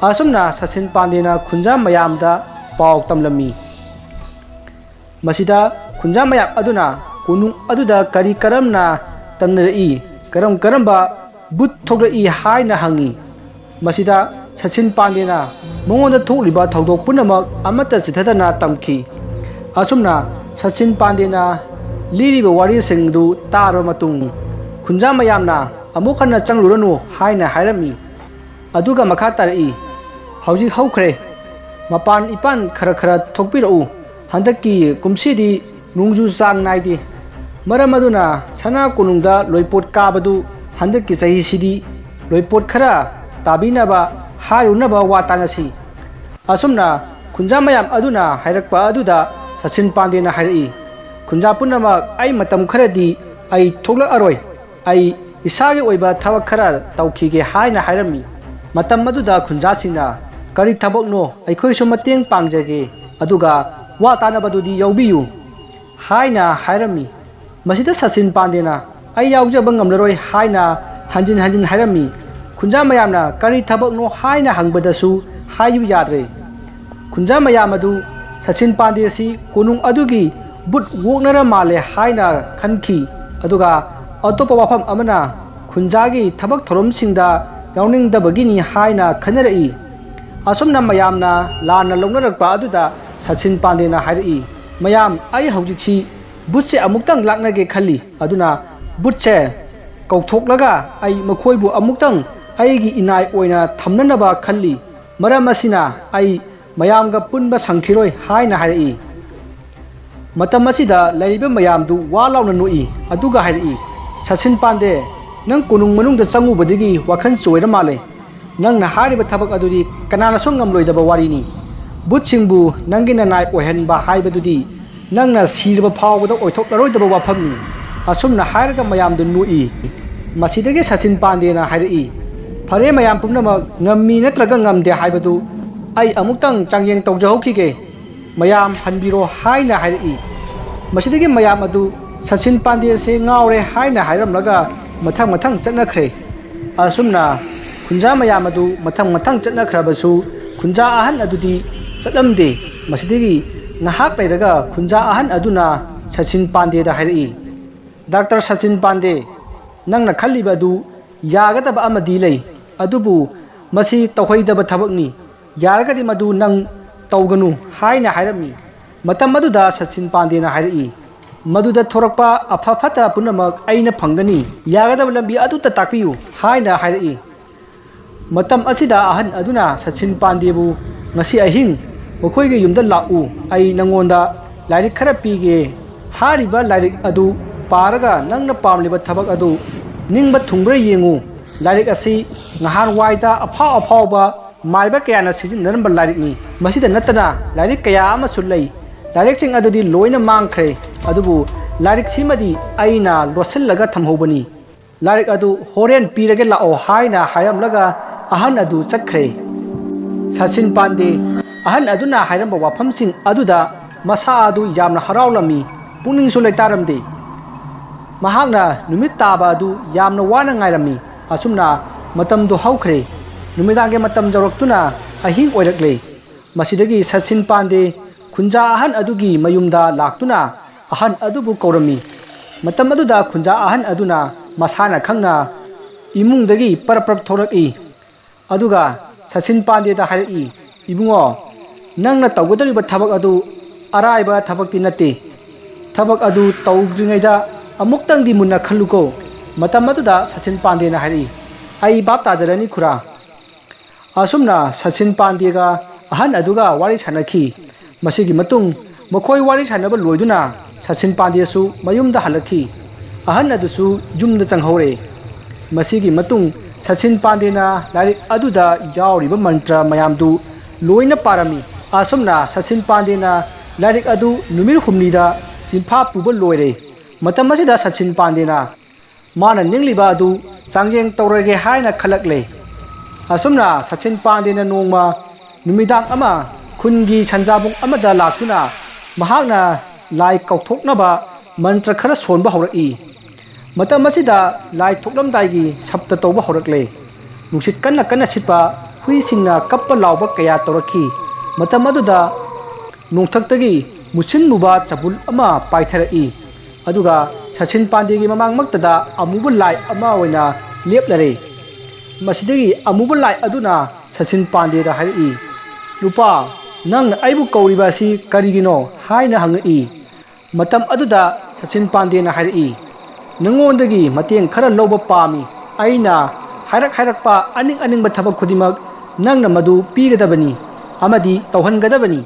ꯑꯁꯨꯝꯅ ꯁꯆꯤꯟ ꯄꯥꯟꯗꯦꯅ ꯈꯨꯟꯖꯥ ꯃꯌꯥꯝꯗ ꯄꯥꯎ ꯇꯝꯂꯝꯃꯤ꯫ ꯃꯁꯤꯗ ꯈꯨꯟꯖꯥ ꯃꯌꯥꯝ ꯑꯗꯨꯅ ꯀꯣꯅꯨꯡ ꯑꯗꯨꯗ ꯀꯔꯤ ꯀꯔꯝꯅ ꯇꯝꯅꯔꯛꯏ, ꯀꯔꯝ ꯀꯔꯝꯕ ꯕꯨꯠ ꯊꯣꯛꯂꯛꯏ ꯍꯥꯏꯅ ꯍꯪꯉꯤ꯫ ꯃꯁꯤꯗ ꯁꯆꯤꯟ ꯄꯥꯟꯗꯦꯅ ꯃꯉꯣꯟꯗ ꯊꯣꯛꯂꯤꯕ ꯊꯧꯗꯣꯛ ꯄꯨꯝꯅꯃꯛ ꯑꯃꯠꯇ ꯆꯤꯊꯗꯅ ꯇꯝꯈꯤ꯫ ꯑꯁꯨꯝꯅ ꯁꯆꯤꯟ ꯄꯥꯟꯗꯦꯅ ꯂꯤꯔꯤꯕ ꯋꯥꯔꯤꯁꯤꯡꯗꯨ ꯇꯥꯔꯕ ꯃꯇꯨꯡ ꯈꯨꯟꯖꯥ ꯃꯌꯥꯝꯅ ꯑꯃꯨꯛ ꯍꯟꯅ ꯆꯪꯂꯨꯔꯅꯨ ꯍꯥꯏꯅ ꯍꯥꯏꯔꯝꯃꯤ꯫ ꯑꯗꯨꯒ ꯃꯈꯥ ꯇꯥꯔꯛꯏ, "ꯍꯧꯖꯤꯛ ꯍꯧꯈ꯭ꯔꯦ꯫ ꯃꯄꯥꯟ ꯏꯄꯥꯟ ꯈꯔ ꯈꯔ ꯊꯣꯛꯄꯤꯔꯛꯎ꯫ ꯍꯟꯗꯛꯀꯤ ꯀꯨꯝꯁꯤꯗꯤ ꯅꯣꯡꯖꯨ ꯆꯥꯡ ꯅꯥꯏꯗꯦ꯫ ꯃꯔꯝ ꯑꯗꯨꯅ ꯁꯅꯥ ꯀꯣꯅꯨꯡꯗ ꯂꯣꯏꯄꯣꯠ ꯀꯥꯕꯗꯨ ꯍꯟꯗꯛꯀꯤ ꯆꯍꯤꯁꯤꯗꯤ ꯂꯣꯏꯄꯣꯠ ꯈꯔ ꯇꯥꯕꯤꯅꯕ ꯍꯥꯏꯔꯨꯅꯕ ꯋꯥ ꯇꯥꯅꯁꯤ꯫" ꯑꯁꯨꯝꯅ ꯈꯨꯟꯖꯥ ꯃꯌꯥꯝ ꯑꯗꯨꯅ ꯍꯥꯏꯔꯛꯄ ꯑꯗꯨꯗ ꯁꯆꯤꯟ ꯄꯥꯟꯗꯦꯅ ꯍꯥꯏꯔꯛꯏ, "ꯈꯨꯟꯖꯥ ꯄꯨꯝꯅꯃꯛ, ꯑꯩ ꯃꯇꯝ ꯈꯔꯗꯤ ꯑꯩ ꯊꯣꯛꯂꯛꯑꯔꯣꯏ꯫ ꯑꯩ ꯏꯁꯥꯒꯤ ꯑꯣꯏꯕ ꯊꯕꯛ ꯈꯔ ꯇꯧꯈꯤꯒꯦ" ꯍꯥꯏꯅ ꯍꯥꯏꯔꯝꯃꯤ꯫ ꯃꯇꯝ ꯑꯗꯨꯗ ꯈꯨꯟꯖꯥꯁꯤꯡꯅ, "ꯀꯔꯤ ꯊꯕꯛꯅꯣ? ꯑꯩꯈꯣꯏꯁꯨ ꯃꯇꯦꯡ ꯄꯥꯡꯖꯒꯦ, ꯑꯗꯨꯒ ꯋꯥ ꯇꯥꯅꯕꯗꯨꯗꯤ ꯌꯥꯎꯕꯤꯌꯨ" ꯍꯥꯏꯅ ꯍꯥꯏꯔꯝꯃꯤ꯫ ꯃꯁꯤꯗ ꯁꯆꯤꯟ ꯄꯥꯟꯗꯦꯅ "ꯑꯩ ꯌꯥꯎꯖꯕ ꯉꯝꯂꯔꯣꯏ" ꯍꯥꯏꯅ ꯍꯟꯖꯤꯟ ꯍꯟꯖꯤꯟ ꯍꯥꯏꯔꯝꯃꯤ꯫ ꯈꯨꯟꯖꯥ ꯃꯌꯥꯝꯅ "ꯀꯔꯤ ꯊꯕꯛꯅꯣ?" ꯍꯥꯏꯅ ꯍꯪꯕꯗꯁꯨ ꯍꯥꯏꯌꯨ ꯌꯥꯗ꯭ꯔꯦ꯫ ꯈꯨꯟꯖꯥ ꯃꯌꯥꯝ ꯑꯗꯨ ꯁꯆꯤꯟ ꯄꯥꯟꯗꯦ ꯑꯁꯤ ꯀꯣꯅꯨꯡ ꯑꯗꯨꯒꯤ ꯕꯨꯠ ꯋꯣꯛꯅꯔ ꯃꯥꯜꯂꯦ ꯍꯥꯏꯅ ꯈꯟꯈꯤ꯫ ꯑꯗꯨꯒ ꯑꯇꯣꯞꯄ ꯋꯥꯐꯝ ꯑꯃꯅ ꯈꯨꯟꯖꯥꯒꯤ ꯊꯕꯛ ꯊꯧꯔꯝꯁꯤꯡꯗ ꯌꯥꯎꯅꯤꯡꯗꯕꯒꯤꯅꯤ ꯍꯥꯏꯅ ꯈꯟꯅꯔꯛꯏ꯫ ꯑꯁꯨꯝꯅ ꯃꯌꯥꯝꯅ ꯂꯥꯟꯅ ꯂꯧꯅꯔꯛꯄ ꯑꯗꯨꯗ ꯁꯆꯤꯟ ꯄꯥꯟꯗꯦꯅ ꯍꯥꯏꯔꯛꯏ, "ꯃꯌꯥꯝ, ꯑꯩ ꯍꯧꯖꯤꯛꯁꯤ ꯕꯨꯠꯁꯦ ꯑꯃꯨꯛꯇꯪ ꯂꯥꯛꯅꯒꯦ ꯈꯜꯂꯤ꯫ ꯑꯗꯨꯅ ꯕꯨꯠꯁꯦ ꯀꯧꯊꯣꯛꯂꯒ ꯑꯩ ꯃꯈꯣꯏꯕꯨ ꯑꯃꯨꯛꯇꯪ ꯑꯩꯒꯤ ꯏꯅꯥꯏ ꯑꯣꯏꯅ ꯊꯝꯅꯅꯕ ꯈꯜꯂꯤ꯫ ꯃꯔꯝ ꯑꯁꯤꯅ ꯑꯩ ꯃꯌꯥꯝꯒ ꯄꯨꯟꯕ ꯁꯪꯈꯤꯔꯣꯏ" ꯍꯥꯏꯅ ꯍꯥꯏꯔꯛꯏ꯫ ꯃꯇꯝ ꯑꯁꯤꯗ ꯂꯩꯔꯤꯕ ꯃꯌꯥꯝꯗꯨ ꯋꯥ ꯂꯥꯎꯅ ꯅꯣꯛꯏ꯫ ꯑꯗꯨꯒ ꯍꯥꯏꯔꯛꯏ, "ꯁꯆꯤꯟ ꯄꯥꯟꯗꯦ, ꯅꯪ ꯀꯣꯅꯨꯡ ꯃꯅꯨꯡꯗ ꯆꯪꯉꯨꯕꯗꯒꯤ ꯋꯥꯈꯜ ꯆꯣꯏꯔ ꯃꯥꯜꯂꯦ꯫ ꯅꯪꯅ ꯍꯥꯏꯔꯤꯕ ꯊꯕꯛ ꯑꯗꯨꯗꯤ ꯀꯅꯥꯅꯁꯨ ꯉꯝꯂꯣꯏꯗꯕ ꯋꯥꯔꯤꯅꯤ꯫ ꯕꯨꯠꯁꯤꯡꯕꯨ ꯅꯪꯒꯤ ꯅꯅꯥꯏ ꯑꯣꯏꯍꯟꯕ ꯍꯥꯏꯕꯗꯨꯗꯤ ꯅꯪꯅ ꯁꯤꯔꯕ ꯐꯥꯎꯕꯗ ꯑꯣꯏꯊꯣꯛꯂꯔꯣꯏꯗꯕ ꯋꯥꯐꯝꯅꯤ꯫" ꯑꯁꯨꯝꯅ ꯍꯥꯏꯔꯒ ꯃꯌꯥꯝꯗꯨ ꯅꯣꯛꯏ꯫ ꯃꯁꯤꯗꯒꯤ ꯁꯆꯤꯟ ꯄꯥꯟꯗꯦꯅ ꯍꯥꯏꯔꯛꯏ, "ꯐꯔꯦ, ꯃꯌꯥꯝ ꯄꯨꯝꯅꯃꯛ ꯉꯝꯃꯤ ꯅꯠꯇ꯭ꯔꯒ ꯉꯝꯗꯦ ꯍꯥꯏꯕꯗꯨ ꯑꯩ ꯑꯃꯨꯛꯇꯪ ꯆꯥꯡꯌꯦꯡ ꯇꯧꯖꯍꯧꯈꯤꯒꯦ꯫ ꯃꯌꯥꯝ ꯍꯟꯕꯤꯔꯣ" ꯍꯥꯏꯅ ꯍꯥꯏꯔꯛꯏ꯫ ꯃꯁꯤꯗꯒꯤ ꯃꯌꯥꯝ ꯑꯗꯨ "ꯁꯆꯤꯟ ꯄꯥꯟꯗꯦꯁꯦ ꯉꯥꯎꯔꯦ" ꯍꯥꯏꯅ ꯍꯥꯏꯔꯝꯂꯒ ꯃꯊꯪ ꯃꯊꯪ ꯆꯠꯅꯈ꯭ꯔꯦ꯫ ꯑꯁꯨꯝꯅ ꯈꯨꯟꯖꯥ ꯃꯌꯥꯝ ꯑꯗꯨ ꯃꯊꯪ ꯃꯊꯪ ꯆꯠꯅꯈ꯭ꯔꯕꯁꯨ ꯈꯨꯟꯖꯥ ꯑꯍꯟ ꯑꯗꯨꯗꯤ ꯆꯠꯂꯝꯗꯦ꯫ ꯃꯁꯤꯗꯒꯤ ꯉꯥꯏꯍꯥꯛ ꯂꯩꯔꯒ ꯈꯨꯟꯖꯥ ꯑꯍꯟ ꯑꯗꯨꯅ ꯁꯆꯤꯟ ꯄꯥꯟꯗꯦꯗ ꯍꯥꯏꯔꯛꯏ, "ꯗꯥꯛꯇꯔ ꯁꯆꯤꯟ ꯄꯥꯟꯗꯦ, ꯅꯪꯅ ꯈꯜꯂꯤꯕ ꯑꯗꯨ ꯌꯥꯒꯗꯕ ꯑꯃꯗꯤ ꯂꯩ, ꯑꯗꯨꯕꯨ ꯃꯁꯤ ꯇꯧꯍꯩꯗꯕ ꯊꯕꯛꯅꯤ꯫ ꯌꯥꯔꯒꯗꯤ ꯃꯗꯨ ꯅꯪ ꯇꯧꯒꯅꯨ" ꯍꯥꯏꯅ ꯍꯥꯏꯔꯝꯃꯤ꯫ ꯃꯇꯝ ꯑꯗꯨꯗ ꯁꯆꯤꯟ ꯄꯥꯟꯗꯦꯅ ꯍꯥꯏꯔꯛꯏ, "ꯃꯗꯨꯗ ꯊꯣꯔꯛꯄ ꯑꯐ ꯐꯠꯇ ꯄꯨꯝꯅꯃꯛ ꯑꯩꯅ ꯐꯪꯒꯅꯤ꯫ ꯌꯥꯒꯗꯕ ꯂꯝꯕꯤ ꯑꯗꯨꯇ ꯇꯥꯛꯄꯤꯌꯨ" ꯍꯥꯏꯅ ꯍꯥꯏꯔꯛꯏ꯫ ꯃꯇꯝ ꯑꯁꯤꯗ ꯑꯍꯟ ꯑꯗꯨꯅ ꯁꯆꯤꯟ ꯄꯥꯟꯗꯦꯕꯨ, "ꯉꯁꯤ ꯑꯍꯤꯡ ꯃꯈꯣꯏꯒꯤ ꯌꯨꯝꯗ ꯂꯥꯛꯎ꯫ ꯑꯩ ꯅꯪꯉꯣꯟꯗ ꯂꯥꯏꯔꯤꯛ ꯈꯔ ꯄꯤꯒꯦ꯫ ꯍꯥꯏꯔꯤꯕ ꯂꯥꯏꯔꯤꯛ ꯑꯗꯨ ꯄꯥꯔꯒ ꯅꯪꯅ ꯄꯥꯝꯂꯤꯕ ꯊꯕꯛ ꯑꯗꯨ ꯅꯤꯡꯕ ꯊꯨꯡꯕ꯭ꯔꯥ ꯌꯦꯡꯉꯨ꯫ ꯂꯥꯏꯔꯤꯛ ꯑꯁꯤ ꯅꯍꯥꯟꯋꯥꯏꯗ ꯑꯐꯥꯎ ꯑꯐꯥꯎꯕ ꯃꯥꯏꯕ ꯀꯌꯥꯅ ꯁꯤꯖꯤꯟꯅꯔꯝꯕ ꯂꯥꯏꯔꯤꯛꯅꯤ꯫ ꯃꯁꯤꯗ ꯅꯠꯇꯅ ꯂꯥꯏꯔꯤꯛ ꯀꯌꯥ ꯑꯃꯁꯨ ꯂꯩ꯫ ꯂꯥꯏꯔꯤꯛꯁꯤꯡ ꯑꯗꯨꯗꯤ ꯂꯣꯏꯅ ꯃꯥꯡꯈ꯭ꯔꯦ, ꯑꯗꯨꯕꯨ ꯂꯥꯏꯔꯤꯛꯁꯤꯃꯗꯤ ꯑꯩꯅ ꯂꯣꯠꯁꯤꯜꯂꯒ ꯊꯝꯍꯧꯕꯅꯤ꯫ ꯂꯥꯏꯔꯤꯛ ꯑꯗꯨ ꯍꯣꯔꯦꯟ ꯄꯤꯔꯒꯦ ꯂꯥꯛꯑꯣ" ꯍꯥꯏꯅ ꯍꯥꯏꯔꯝꯂꯒ ꯑꯍꯟ ꯑꯗꯨ ꯆꯠꯈ꯭ꯔꯦ꯫ ꯁꯆꯤꯟ ꯄꯥꯟꯗꯦ ꯑꯍꯟ ꯑꯗꯨꯅ ꯍꯥꯏꯔꯝꯕ ꯋꯥꯐꯝꯁꯤꯡ ꯑꯗꯨꯗ ꯃꯁꯥ ꯑꯗꯨ ꯌꯥꯝꯅ ꯍꯔꯥꯎꯂꯝꯃꯤ, ꯄꯨꯛꯅꯤꯡꯁꯨ ꯂꯩꯇꯥꯔꯝꯗꯦ꯫ ꯃꯍꯥꯛꯅ ꯅꯨꯃꯤꯠ ꯇꯥꯕ ꯑꯗꯨ ꯌꯥꯝꯅ ꯋꯥꯅ ꯉꯥꯏꯔꯝꯃꯤ꯫ ꯑꯁꯨꯝꯅ ꯃꯇꯝꯗꯨ ꯍꯧꯈ꯭ꯔꯦ꯫ ꯅꯨꯃꯤꯗꯥꯡꯒꯤ ꯃꯇꯝ ꯌꯧꯔꯛꯇꯨꯅ ꯑꯍꯤꯡ ꯑꯣꯏꯔꯛꯂꯦ꯫ ꯃꯁꯤꯗꯒꯤ ꯁꯆꯤꯟ ꯄꯥꯟꯗꯦ ꯈꯨꯟꯖꯥ ꯑꯍꯟ ꯑꯗꯨꯒꯤ ꯃꯌꯨꯝꯗ ꯂꯥꯛꯇꯨꯅ ꯑꯍꯟ ꯑꯗꯨꯕꯨ ꯀꯧꯔꯝꯃꯤ꯫ ꯃꯇꯝ ꯑꯗꯨꯗ ꯈꯨꯟꯖꯥ ꯑꯍꯟ ꯑꯗꯨꯅ ꯃꯁꯥꯅ ꯈꯪꯅ ꯏꯃꯨꯡꯗꯒꯤ ꯄꯔꯞ ꯄꯔꯞ ꯊꯣꯛꯂꯛꯏ꯫ ꯑꯗꯨꯒ ꯁꯆꯤꯟ ꯄꯥꯟꯗꯦꯗ ꯍꯥꯏꯔꯛꯏ, "ꯏꯕꯨꯡꯉꯣ, ꯅꯪꯅ ꯇꯧꯒꯗꯧꯔꯤꯕ ꯊꯕꯛ ꯑꯗꯨ ꯑꯔꯥꯏꯕ ꯊꯕꯛꯇꯤ ꯅꯠꯇꯦ꯫ ꯊꯕꯛ ꯑꯗꯨ ꯇꯧꯗ꯭ꯔꯤꯉꯩꯗ ꯑꯃꯨꯛꯇꯪꯗꯤ ꯃꯨꯟꯅ ꯈꯜꯂꯨꯀꯣ꯫" ꯃꯇꯝ ꯑꯗꯨꯗ ꯁꯆꯤꯟ ꯄꯥꯟꯗꯦꯅ ꯍꯥꯏꯔꯛꯏ, "ꯑꯩ ꯚꯥꯞ ꯇꯥꯖꯔꯅꯤ ꯈꯨꯔꯥ꯫" ꯑꯁꯨꯝꯅ ꯁꯆꯤꯟ ꯄꯥꯟꯗꯦꯒ ꯑꯍꯟ ꯑꯗꯨꯒ ꯋꯥꯔꯤ ꯁꯥꯟꯅꯈꯤ꯫ ꯃꯁꯤꯒꯤ ꯃꯇꯨꯡ ꯃꯈꯣꯏ ꯋꯥꯔꯤ ꯁꯥꯟꯅꯕ ꯂꯣꯏꯗꯨꯅ ꯁꯆꯤꯟ ꯄꯥꯟꯗꯦꯁꯨ ꯃꯌꯨꯝꯗ ꯍꯜꯂꯛꯈꯤ꯫ ꯑꯍꯟ ꯑꯗꯨꯁꯨ ꯌꯨꯝꯗ ꯆꯪꯍꯧꯔꯦ꯫ ꯃꯁꯤꯒꯤ ꯃꯇꯨꯡ ꯁꯆꯤꯟ ꯄꯥꯟꯗꯦꯅ ꯂꯥꯏꯔꯤꯛ ꯑꯗꯨꯗ ꯌꯥꯎꯔꯤꯕ ꯃꯟꯇ꯭ꯔ ꯃꯌꯥꯝꯗꯨ ꯂꯣꯏꯅ ꯄꯥꯔꯝꯃꯤ꯫ ꯑꯁꯨꯝꯅ ꯁꯆꯤꯟ ꯄꯥꯟꯗꯦꯅ ꯂꯥꯏꯔꯤꯛ ꯑꯗꯨ ꯅꯨꯃꯤꯠ ꯍꯨꯝꯅꯤꯗ ꯆꯤꯟꯐꯥ ꯄꯨꯕ ꯂꯣꯏꯔꯦ꯫ ꯃꯇꯝ ꯑꯁꯤꯗ ꯁꯆꯤꯟ ꯄꯥꯟꯗꯦꯅ ꯃꯥꯅ ꯅꯤꯡꯂꯤꯕ ꯑꯗꯨ ꯆꯥꯡꯌꯦꯡ ꯇꯧꯔꯒꯦ ꯍꯥꯏꯅ ꯈꯜꯂꯛꯂꯦ꯫ ꯑꯁꯨꯝꯅ ꯁꯆꯤꯟ ꯄꯥꯟꯗꯦꯅ ꯅꯣꯡꯃ ꯅꯨꯃꯤꯗꯥꯡ ꯑꯃ ꯈꯨꯟꯒꯤ ꯁꯟꯖꯥꯕꯨꯡ ꯑꯃꯗ ꯂꯥꯛꯇꯨꯅ ꯃꯍꯥꯛꯅ ꯂꯥꯏ ꯀꯧꯊꯣꯛꯅꯕ ꯃꯟꯇ꯭ꯔ ꯈꯔ ꯁꯣꯟꯕ ꯍꯧꯔꯛꯏ꯫ ꯃꯇꯝ ꯑꯁꯤꯗ ꯂꯥꯏ ꯊꯣꯛꯂꯝꯗꯥꯏꯒꯤ ꯁꯞꯇ ꯇꯧꯕ ꯍꯧꯔꯛꯂꯦ꯫ ꯅꯨꯡꯁꯤꯠ ꯀꯟꯅ ꯀꯟꯅ ꯁꯤꯠꯄ, ꯍꯨꯏꯁꯤꯡꯅ ꯀꯞꯄ ꯂꯥꯎꯕ ꯀꯌꯥ ꯇꯧꯔꯛꯈꯤ꯫ ꯃꯇꯝ ꯑꯗꯨꯗ ꯅꯣꯡꯊꯛꯇꯒꯤ ꯃꯨꯁꯤꯟ ꯃꯨꯕ ꯆꯕꯨꯜ ꯑꯃ ꯄꯥꯏꯊꯔꯛꯏ꯫ ꯑꯗꯨꯒ ꯁꯆꯤꯟ ꯄꯥꯟꯗꯦꯒꯤ ꯃꯃꯥꯡꯃꯛꯇꯗ ꯑꯃꯨꯕ ꯂꯥꯏ ꯑꯃ ꯑꯣꯏꯅ ꯂꯦꯞꯂꯔꯦ꯫ ꯃꯁꯤꯗꯒꯤ ꯑꯃꯨꯕ ꯂꯥꯏ ꯑꯗꯨꯅ ꯁꯆꯤꯟ ꯄꯥꯟꯗꯦꯗ ꯍꯥꯏꯔꯛꯏ, "ꯅꯨꯄꯥ, ꯅꯪꯅ ꯑꯩꯕꯨ ꯀꯧꯔꯤꯕ ꯑꯁꯤ ꯀꯔꯤꯒꯤꯅꯣ?" ꯍꯥꯏꯅ ꯍꯪꯉꯛꯏ꯫ ꯃꯇꯝ ꯑꯗꯨꯗ ꯁꯆꯤꯟ ꯄꯥꯟꯗꯦꯅ ꯍꯥꯏꯔꯛꯏ, "ꯅꯉꯣꯟꯗꯒꯤ ꯃꯇꯦꯡ ꯈꯔ ꯂꯧꯕ ꯄꯥꯝꯃꯤ꯫ ꯑꯩꯅ ꯍꯥꯏꯔꯛ ꯍꯥꯏꯔꯛꯄ ꯑꯅꯤꯡ ꯑꯅꯤꯡꯕ ꯊꯕꯛ ꯈꯨꯗꯤꯡꯃꯛ ꯅꯪꯅ ꯃꯗꯨ ꯄꯤꯒꯗꯕꯅꯤ ꯑꯃꯗꯤ ꯇꯧꯍꯟꯒꯗꯕꯅꯤ꯫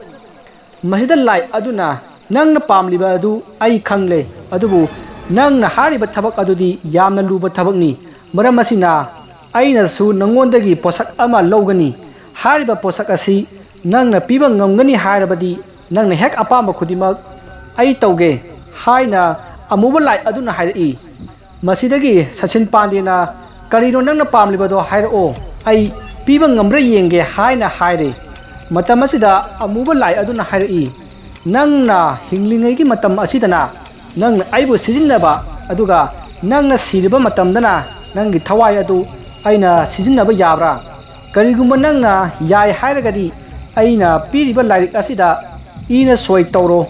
ꯃꯁꯤꯗ ꯂꯥꯏ ꯑꯗꯨꯅ, ꯅꯪꯅ ꯄꯥꯝꯂꯤꯕ ꯑꯗꯨ ꯑꯩ ꯈꯪꯂꯦ, ꯑꯗꯨꯕꯨ ꯅꯪꯅ ꯍꯥꯏꯔꯤꯕ ꯊꯕꯛ ꯑꯗꯨꯗꯤ ꯌꯥꯝꯅ ꯂꯨꯕ ꯊꯕꯛꯅꯤ꯫ ꯃꯔꯝ ꯑꯁꯤꯅ ꯑꯩꯅꯁꯨ ꯅꯉꯣꯟꯗꯒꯤ ꯄꯣꯠꯁꯛ ꯑꯃ ꯂꯧꯒꯅꯤ꯫ ꯍꯥꯏꯔꯤꯕ ꯄꯣꯠꯁꯛ ꯑꯁꯤ ꯅꯪꯅ ꯄꯤꯕ ꯉꯝꯒꯅꯤ ꯍꯥꯏꯔꯕꯗꯤ ꯅꯪꯅ ꯍꯦꯛ ꯑꯄꯥꯝꯕ ꯈꯨꯗꯤꯡꯃꯛ ꯑꯩ ꯇꯧꯒꯦ" ꯍꯥꯏꯅ ꯑꯃꯨꯕ ꯂꯥꯏ ꯑꯗꯨꯅ ꯍꯥꯏꯔꯛꯏ꯫ ꯃꯁꯤꯗꯒꯤ ꯁꯆꯤꯟ ꯄꯥꯟꯗꯦꯅ, "ꯀꯔꯤꯅꯣ ꯅꯪꯅ ꯄꯥꯝꯂꯤꯕꯗꯣ ꯍꯥꯏꯔꯛꯑꯣ, ꯑꯩ ꯄꯤꯕ ꯉꯝꯕ꯭ꯔꯥ ꯌꯦꯡꯒꯦ" ꯍꯥꯏꯅ ꯍꯥꯏꯔꯦ꯫ ꯃꯇꯝ ꯑꯁꯤꯗ ꯑꯃꯨꯕ ꯂꯥꯏ ꯑꯗꯨꯅ ꯍꯥꯏꯔꯛꯏ, "ꯅꯪꯅ ꯍꯤꯡꯂꯤꯉꯩꯒꯤ ꯃꯇꯝ ꯑꯁꯤꯗꯅ ꯅꯪꯅ ꯑꯩꯕꯨ ꯁꯤꯖꯤꯟꯅꯕ ꯑꯗꯨꯒ ꯅꯪꯅ ꯁꯤꯔꯕ ꯃꯇꯝꯗꯅ ꯅꯪꯒꯤ ꯊꯋꯥꯏ ꯑꯗꯨ ꯑꯩꯅ ꯁꯤꯖꯤꯟꯅꯕ ꯌꯥꯕ꯭ꯔꯥ? ꯀꯔꯤꯒꯨꯝꯕ ꯅꯪꯅ ꯌꯥꯏ ꯍꯥꯏꯔꯒꯗꯤ ꯑꯩꯅ ꯄꯤꯔꯤꯕ ꯂꯥꯏꯔꯤꯛ ꯑꯁꯤꯗ ꯏꯅ ꯁꯣꯏ ꯇꯧꯔꯣ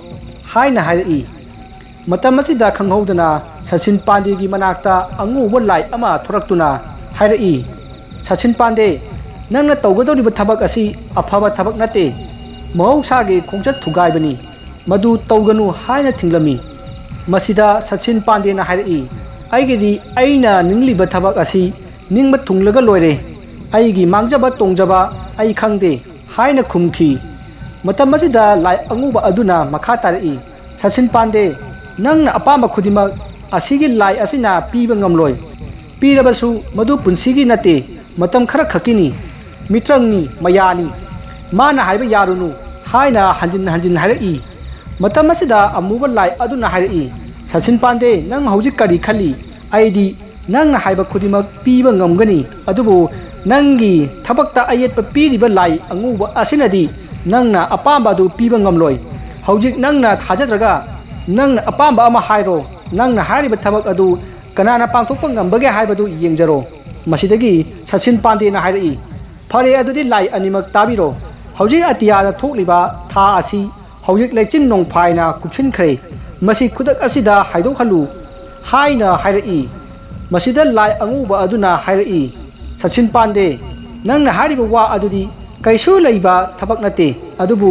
ꯍꯥꯏꯅ ꯍꯥꯏꯔꯛꯏ꯫ ꯃꯇꯝ ꯑꯁꯤꯗ ꯈꯪꯍꯧꯗꯅ ꯁꯆꯤꯟ ꯄꯥꯟꯗꯦꯒꯤ ꯃꯅꯥꯛꯇ ꯑꯉꯧꯕ ꯂꯥꯏ ꯑꯃ ꯊꯣꯔꯛꯇꯨꯅ ꯍꯥꯏꯔꯛꯏ, "ꯁꯆꯤꯟ ꯄꯥꯟꯗꯦ, ꯅꯪꯅ ꯇꯧꯒꯗꯧꯔꯤꯕ ꯊꯕꯛ ꯑꯁꯤ ꯑꯐꯕ ꯊꯕꯛ ꯅꯠꯇꯦ, ꯃꯍꯧꯁꯥꯒꯤ ꯈꯣꯡꯆꯠ ꯊꯨꯒꯥꯏꯕꯅꯤ, ꯃꯗꯨ ꯇꯧꯒꯅꯨ" ꯍꯥꯏꯅ ꯊꯤꯡꯂꯝꯃꯤ꯫ ꯃꯁꯤꯗ ꯁꯆꯤꯟ ꯄꯥꯟꯗꯦꯅ ꯍꯥꯏꯔꯛꯏ, "ꯑꯩꯒꯤꯗꯤ ꯑꯩꯅ ꯅꯤꯡꯂꯤꯕ ꯊꯕꯛ ꯑꯁꯤ ꯅꯤꯡꯕ ꯊꯨꯡꯂꯒ ꯂꯣꯏꯔꯦ, ꯑꯩꯒꯤ ꯃꯥꯡꯖꯕ ꯇꯣꯡꯖꯕ ꯑꯩ ꯈꯪꯗꯦ" ꯍꯥꯏꯅ ꯈꯨꯝꯈꯤ꯫ ꯃꯇꯝ ꯑꯁꯤꯗ ꯂꯥꯏ ꯑꯉꯧꯕ ꯑꯗꯨꯅ ꯃꯈꯥ ꯇꯥꯔꯛꯏ, "ꯁꯆꯤꯟ ꯄꯥꯟꯗꯦ, ꯅꯪꯅ ꯑꯄꯥꯝꯕ ꯈꯨꯗꯤꯡꯃꯛ ꯑꯁꯤꯒꯤ ꯂꯥꯏ ꯑꯁꯤꯅ ꯄꯤꯕ ꯉꯝꯂꯣꯏ꯫ ꯄꯤꯔꯕꯁꯨ ꯃꯗꯨ ꯄꯨꯟꯁꯤꯒꯤ ꯅꯠꯇꯦ, ꯃꯇꯝ ꯈꯔ ꯈꯛꯀꯤꯅꯤ, ꯃꯤꯇ꯭ꯔꯪꯅꯤ, ꯃꯌꯥꯅꯤ꯫ ꯃꯥꯅ ꯍꯥꯏꯕ ꯌꯥꯔꯨꯅꯨ" ꯍꯥꯏꯅ ꯍꯟꯖꯤꯟ ꯍꯟꯖꯤꯟ ꯍꯥꯏꯔꯛꯏ꯫ ꯃꯇꯝ ꯑꯁꯤꯗ ꯑꯃꯨꯕ ꯂꯥꯏ ꯑꯗꯨꯅ ꯍꯥꯏꯔꯛꯏ, "ꯁꯆꯤꯟ ꯄꯥꯟꯗꯦ, ꯅꯪ ꯍꯧꯖꯤꯛ ꯀꯔꯤ ꯈꯜꯂꯤ? ꯑꯩꯗꯤ ꯅꯪꯅ ꯍꯥꯏꯕ ꯈꯨꯗꯤꯡꯃꯛ ꯄꯤꯕ ꯉꯝꯒꯅꯤ, ꯑꯗꯨꯕꯨ ꯅꯪꯒꯤ ꯊꯕꯛꯇ ꯑꯌꯦꯠꯄ ꯄꯤꯔꯤꯕ ꯂꯥꯏ ꯑꯉꯧꯕ ꯑꯁꯤꯅꯗꯤ ꯅꯪꯅ ꯑꯄꯥꯝꯕ ꯑꯗꯨ ꯄꯤꯕ ꯉꯝꯂꯣꯏ꯫ ꯍꯧꯖꯤꯛ ꯅꯪꯅ ꯊꯥꯖꯗ꯭ꯔꯒ ꯅꯪꯅ ꯑꯄꯥꯝꯕ ꯑꯃ ꯍꯥꯏꯔꯣ, ꯅꯪꯅ ꯍꯥꯏꯔꯤꯕ ꯊꯕꯛ ꯑꯗꯨ ꯀꯅꯥꯅ ꯄꯥꯡꯊꯣꯛꯄ ꯉꯝꯕꯒꯦ ꯍꯥꯏꯕꯗꯨ ꯌꯦꯡꯖꯔꯣ"꯫ ꯃꯁꯤꯗꯒꯤ ꯁꯆꯤꯟ ꯄꯥꯟꯗꯦꯅ ꯍꯥꯏꯔꯛꯏ, "ꯐꯔꯦ, ꯑꯗꯨꯗꯤ ꯂꯥꯏ ꯑꯅꯤꯃꯛ ꯇꯥꯕꯤꯔꯣ꯫ ꯍꯧꯖꯤꯛ ꯑꯇꯤꯌꯥꯗ ꯊꯣꯛꯂꯤꯕ ꯊꯥ ꯑꯁꯤ ꯍꯧꯖꯤꯛ ꯂꯩꯆꯤꯟ ꯅꯣꯡꯐꯥꯏꯅ ꯀꯨꯞꯁꯤꯟꯈ꯭ꯔꯦ꯫ ꯃꯁꯤ ꯈꯨꯗꯛ ꯑꯁꯤꯗ ꯍꯥꯏꯗꯣꯛꯍꯜꯂꯨ" ꯍꯥꯏꯅ ꯍꯥꯏꯔꯛꯏ꯫ ꯃꯁꯤꯗ ꯂꯥꯏ ꯑꯉꯧꯕ ꯑꯗꯨꯅ ꯍꯥꯏꯔꯛꯏ, "ꯁꯆꯤꯟ ꯄꯥꯟꯗꯦ, ꯅꯪꯅ ꯍꯥꯏꯔꯤꯕ ꯋꯥ ꯑꯗꯨꯗꯤ ꯀꯩꯁꯨ ꯂꯩꯕ ꯊꯕꯛ ꯅꯠꯇꯦ꯫ ꯑꯗꯨꯕꯨ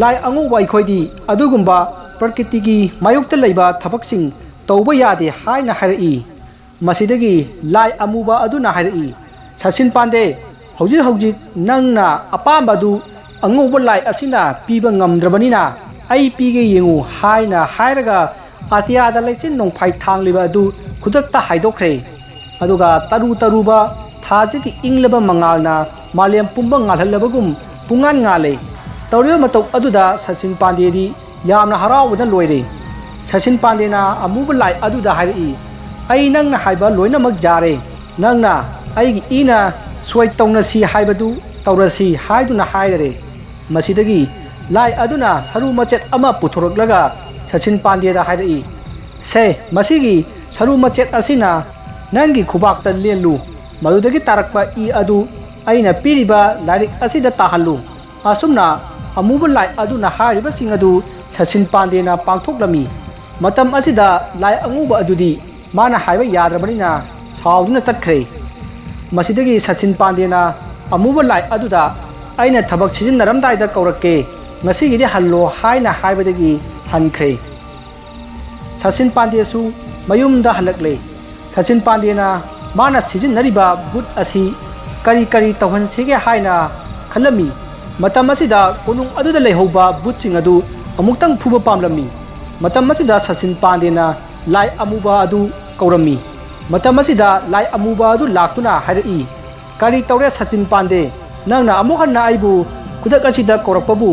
ꯂꯥꯏ ꯑꯉꯧꯕ ꯑꯩꯈꯣꯏꯗꯤ ꯑꯗꯨꯒꯨꯝꯕ ꯄ꯭ꯔꯀꯤꯇꯤꯒꯤ ꯃꯥꯌꯣꯛꯇ ꯂꯩꯕ ꯊꯕꯛꯁꯤꯡ ꯇꯧꯕ ꯌꯥꯗꯦ" ꯍꯥꯏꯅ ꯍꯥꯏꯔꯛꯏ꯫ ꯃꯁꯤꯗꯒꯤ ꯂꯥꯏ ꯑꯃꯨꯕ ꯑꯗꯨꯅ ꯍꯥꯏꯔꯛꯏ, "ꯁꯆꯤꯟ ꯄꯥꯟꯗꯦ, ꯍꯧꯖꯤꯛ ꯍꯧꯖꯤꯛ ꯅꯪꯅ ꯑꯄꯥꯝꯕꯗꯨ ꯑꯉꯧꯕ ꯂꯥꯏ ꯑꯁꯤꯅ ꯄꯤꯕ ꯉꯝꯗ꯭ꯔꯕꯅꯤꯅ ꯑꯩ ꯄꯤꯒꯦ ꯌꯦꯡꯉꯨ" ꯍꯥꯏꯅ ꯍꯥꯏꯔꯒ ꯑꯇꯤꯌꯥꯗ ꯂꯩꯆꯤꯟ ꯅꯣꯡꯐꯥꯏ ꯊꯥꯡꯂꯤꯕ ꯑꯗꯨ ꯈꯨꯗꯛꯇ ꯍꯥꯏꯗꯣꯛꯈ꯭ꯔꯦ꯫ ꯑꯗꯨꯒ ꯇꯔꯨ ꯇꯔꯨꯕ ꯊꯥꯁꯤꯒꯤ ꯏꯪꯂꯕ ꯃꯉꯥꯜꯅ ꯃꯥꯂꯦꯝ ꯄꯨꯝꯕ ꯉꯥꯜꯍꯜꯂꯕꯒꯨꯝ ꯄꯨꯡꯉꯥꯟ ꯉꯥꯜꯂꯦ꯫ ꯇꯧꯔꯤꯕ ꯃꯇꯧ ꯑꯗꯨꯗ ꯁꯆꯤꯟ ꯄꯥꯟꯗꯦꯗꯤ ꯌꯥꯝꯅ ꯍꯔꯥꯎꯕꯅ ꯂꯣꯏꯔꯦ꯫ ꯁꯆꯤꯟ ꯄꯥꯟꯗꯦꯅ ꯑꯃꯨꯕ ꯂꯥꯏ ꯑꯗꯨꯗ ꯍꯥꯏꯔꯛꯏ, "ꯑꯩ ꯅꯪꯅ ꯍꯥꯏꯕ ꯂꯣꯏꯅꯃꯛ ꯌꯥꯔꯦ꯫ ꯅꯪꯅ ꯑꯩꯒꯤ ꯏꯅ ꯁꯣꯏ ꯇꯧꯅꯁꯤ ꯍꯥꯏꯕꯗꯨ ꯇꯧꯔꯁꯤ" ꯍꯥꯏꯗꯨꯅ ꯍꯥꯏꯔꯦ꯫ ꯃꯁꯤꯗꯒꯤ ꯂꯥꯏ ꯑꯗꯨꯅ ꯁꯔꯨ ꯃꯆꯦꯠ ꯑꯃ ꯄꯨꯊꯣꯔꯛꯂꯒ ꯁꯆꯤꯟ ꯄꯥꯟꯗꯦꯗ ꯍꯥꯏꯔꯛꯏ, "ꯁꯦ, ꯃꯁꯤꯒꯤ ꯁꯔꯨ ꯃꯆꯦꯠ ꯑꯁꯤꯅ ꯅꯪꯒꯤ ꯈꯨꯕꯥꯛꯇ ꯂꯦꯜꯂꯨ꯫ ꯃꯗꯨꯗꯒꯤ ꯇꯥꯔꯛꯄ ꯏ ꯑꯗꯨ ꯑꯩꯅ ꯄꯤꯔꯤꯕ ꯂꯥꯏꯔꯤꯛ ꯑꯁꯤꯗ ꯇꯥꯍꯜꯂꯨ꯫ ꯑꯁꯨꯝꯅ ꯑꯃꯨꯕ ꯂꯥꯏ ꯑꯗꯨꯅ ꯍꯥꯏꯔꯤꯕꯁꯤꯡ ꯑꯗꯨ ꯁꯆꯤꯟ ꯄꯥꯟꯗꯦꯅ ꯄꯥꯡꯊꯣꯛꯂꯝꯃꯤ꯫ ꯃꯇꯝ ꯑꯁꯤꯗ ꯂꯥꯏ ꯑꯉꯧꯕ ꯑꯗꯨꯗꯤ ꯃꯥꯅ ꯍꯥꯏꯕ ꯌꯥꯗ꯭ꯔꯕꯅꯤꯅ ꯁꯥꯎꯗꯨꯅ ꯆꯠꯈ꯭ꯔꯦ꯫ ꯃꯁꯤꯗꯒꯤ ꯁꯆꯤꯟ ꯄꯥꯟꯗꯦꯅ ꯑꯃꯨꯕ ꯂꯥꯏ ꯑꯗꯨꯗ, "ꯑꯩꯅ ꯊꯕꯛ ꯁꯤꯖꯤꯟꯅꯔꯝꯗꯥꯏꯗ ꯀꯧꯔꯛꯀꯦ, ꯉꯁꯤꯒꯤꯗꯤ ꯍꯜꯂꯣ" ꯍꯥꯏꯅ ꯍꯥꯏꯕꯗꯒꯤ ꯍꯟꯈ꯭ꯔꯦ꯫ ꯁꯆꯤꯟ ꯄꯥꯟꯗꯦꯁꯨ ꯃꯌꯨꯝꯗ ꯍꯜꯂꯛꯂꯦ꯫ ꯁꯆꯤꯟ ꯄꯥꯟꯗꯦꯅ ꯃꯥꯅ ꯁꯤꯖꯤꯟꯅꯔꯤꯕ ꯕꯨꯠ ꯑꯁꯤ ꯀꯔꯤ ꯀꯔꯤ ꯇꯧꯍꯟꯁꯤꯒꯦ ꯍꯥꯏꯅ ꯈꯜꯂꯝꯃꯤ꯫ ꯃꯇꯝ ꯑꯁꯤꯗ ꯀꯣꯅꯨꯡ ꯑꯗꯨꯗ ꯂꯩꯍꯧꯕ ꯕꯨꯠꯁꯤꯡ ꯑꯗꯨ ꯑꯃꯨꯛꯇꯪ ꯐꯨꯕ ꯄꯥꯝꯂꯝꯃꯤ꯫ ꯃꯇꯝ ꯑꯁꯤꯗ ꯁꯆꯤꯟ ꯄꯥꯟꯗꯦꯅ ꯂꯥꯏ ꯑꯃꯨꯕ ꯑꯗꯨ ꯀꯧꯔꯝꯃꯤ꯫ ꯃꯇꯝ ꯑꯁꯤꯗ ꯂꯥꯏ ꯑꯃꯨꯕ ꯑꯗꯨ ꯂꯥꯛꯇꯨꯅ ꯍꯥꯏꯔꯛꯏ, "ꯀꯔꯤ ꯇꯧꯔꯦ ꯁꯆꯤꯟ ꯄꯥꯟꯗꯦ? ꯅꯪꯅ ꯑꯃꯨꯛ ꯍꯟꯅ ꯑꯩꯕꯨ ꯈꯨꯗꯛ ꯑꯁꯤꯗ ꯀꯧꯔꯛꯄꯕꯨ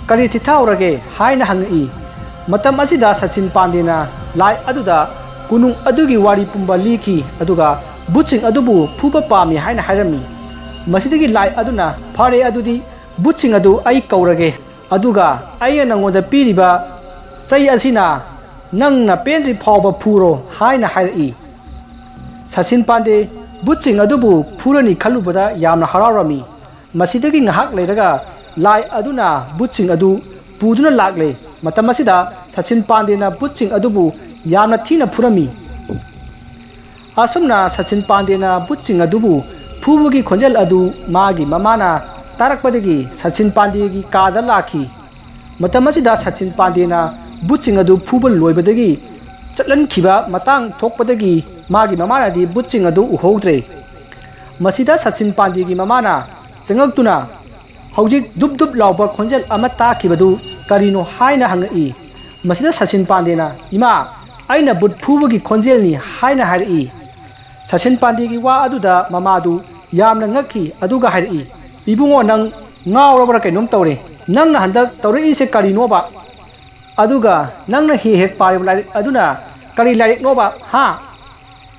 ꯀꯔꯤ ꯆꯤꯊꯍꯧꯔꯒꯦ?" ꯍꯥꯏꯅ ꯍꯪꯉꯛꯏ꯫ ꯃꯇꯝ ꯑꯁꯤꯗ ꯁꯆꯤꯟ ꯄꯥꯟꯗꯦꯅ ꯂꯥꯏ ꯑꯗꯨꯗ ꯀꯣꯅꯨꯡ ꯑꯗꯨꯒꯤ ꯋꯥꯔꯤ ꯄꯨꯝꯕ ꯂꯤꯈꯤ, ꯑꯗꯨꯒ ꯕꯨꯠꯁꯤꯡ ꯑꯗꯨꯕꯨ ꯐꯨꯕ ꯄꯥꯝꯃꯤ ꯍꯥꯏꯅ ꯍꯥꯏꯔꯝꯃꯤ꯫ ꯃꯁꯤꯗꯒꯤ ꯂꯥꯏ ꯑꯗꯨꯅ, "ꯐꯔꯦ, ꯑꯗꯨꯗꯤ ꯕꯨꯠꯁꯤꯡ ꯑꯗꯨ ꯑꯩ ꯀꯧꯔꯒꯦ, ꯑꯗꯨꯒ ꯑꯩꯅ ꯅꯉꯣꯟꯗ ꯄꯤꯔꯤꯕ ꯆꯩ ꯑꯁꯤꯅ ꯅꯪꯅ ꯄꯦꯟꯗ꯭ꯔꯤ ꯐꯥꯎꯕ ꯐꯨꯔꯣ" ꯍꯥꯏꯅ ꯍꯥꯏꯔꯛꯏ꯫ ꯁꯆꯤꯟ ꯄꯥꯟꯗꯦ ꯕꯨꯠꯁꯤꯡ ꯑꯗꯨꯕꯨ ꯐꯨꯔꯅꯤ ꯈꯜꯂꯨꯕꯗ ꯌꯥꯝꯅ ꯍꯔꯥꯎꯔꯝꯃꯤ꯫ ꯃꯁꯤꯗꯒꯤ ꯉꯥꯏꯍꯥꯛ ꯂꯩꯔꯒ ꯂꯥꯏ ꯑꯗꯨꯅ ꯕꯨꯠꯁꯤꯡ ꯑꯗꯨ ꯄꯨꯗꯨꯅ ꯂꯥꯛꯂꯦ꯫ ꯃꯇꯝ ꯑꯁꯤꯗ ꯁꯆꯤꯟ ꯄꯥꯟꯗꯦꯅ ꯕꯨꯠꯁꯤꯡ ꯑꯗꯨꯕꯨ ꯌꯥꯝꯅ ꯊꯤꯅ ꯐꯨꯔꯝꯃꯤ꯫ ꯑꯁꯨꯝꯅ ꯁꯆꯤꯟ ꯄꯥꯟꯗꯦꯅ ꯕꯨꯠꯁꯤꯡ ꯑꯗꯨꯕꯨ ꯐꯨꯕꯒꯤ ꯈꯣꯟꯖꯦꯜ ꯑꯗꯨ ꯃꯥꯒꯤ ꯃꯃꯥꯅ ꯇꯥꯔꯛꯄꯗꯒꯤ ꯁꯆꯤꯟ ꯄꯥꯟꯗꯦꯒꯤ ꯀꯥꯗ ꯂꯥꯛꯈꯤ꯫ ꯃꯇꯝ ꯑꯁꯤꯗ ꯁꯆꯤꯟ ꯄꯥꯟꯗꯦꯅ ꯕꯨꯠꯁꯤꯡ ꯑꯗꯨ ꯐꯨꯕ ꯂꯣꯏꯕꯗꯒꯤ ꯆꯠꯍꯟꯈꯤꯕ ꯃꯇꯥꯡ ꯊꯣꯛꯄꯗꯒꯤ ꯃꯥꯒꯤ ꯃꯃꯥꯅꯗꯤ ꯕꯨꯠꯁꯤꯡ ꯑꯗꯨ ꯎꯍꯧꯗ꯭ꯔꯦ꯫ ꯃꯁꯤꯗ ꯁꯆꯤꯟ ꯄꯥꯟꯗꯦꯒꯤ ꯃꯃꯥꯅ ꯆꯪꯉꯛꯇꯨꯅ ꯍꯧꯖꯤꯛ ꯗꯨꯞ ꯗꯨꯞ ꯂꯥꯎꯕ ꯈꯣꯟꯖꯦꯜ ꯑꯃ ꯇꯥꯈꯤꯕꯗꯨ ꯀꯔꯤꯅꯣ ꯍꯥꯏꯅ ꯍꯪꯉꯛꯏ꯫ ꯃꯁꯤꯗ ꯁꯆꯤꯟ ꯄꯥꯟꯗꯦꯅ, "ꯏꯃꯥ, ꯑꯩꯅ ꯕꯨꯠ ꯐꯨꯕꯒꯤ ꯈꯣꯟꯖꯦꯜꯅꯤ" ꯍꯥꯏꯅ ꯍꯥꯏꯔꯛꯏ꯫ ꯁꯆꯤꯟ ꯄꯥꯟꯗꯦꯒꯤ ꯋꯥ ꯑꯗꯨꯗ ꯃꯃꯥꯗꯨ ꯌꯥꯝꯅ ꯉꯛꯈꯤ, ꯑꯗꯨꯒ ꯍꯥꯏꯔꯛꯏ, "ꯏꯕꯨꯡꯉꯣ, ꯅꯪ ꯉꯥꯎꯔꯕ꯭ꯔꯥ ꯀꯩꯅꯣꯝ ꯇꯧꯔꯦ꯫ ꯅꯪꯅ ꯍꯟꯗꯛ ꯇꯧꯔꯛꯏꯁꯦ ꯀꯔꯤꯅꯣꯕ? ꯑꯗꯨꯒ ꯅꯪꯅ ꯍꯦꯛ ꯍꯦꯛ ꯄꯥꯔꯤꯕ ꯂꯥꯏꯔꯤꯛ ꯑꯗꯨꯅ ꯀꯔꯤ ꯂꯥꯏꯔꯤꯛꯅꯣꯕ? ꯍꯥ?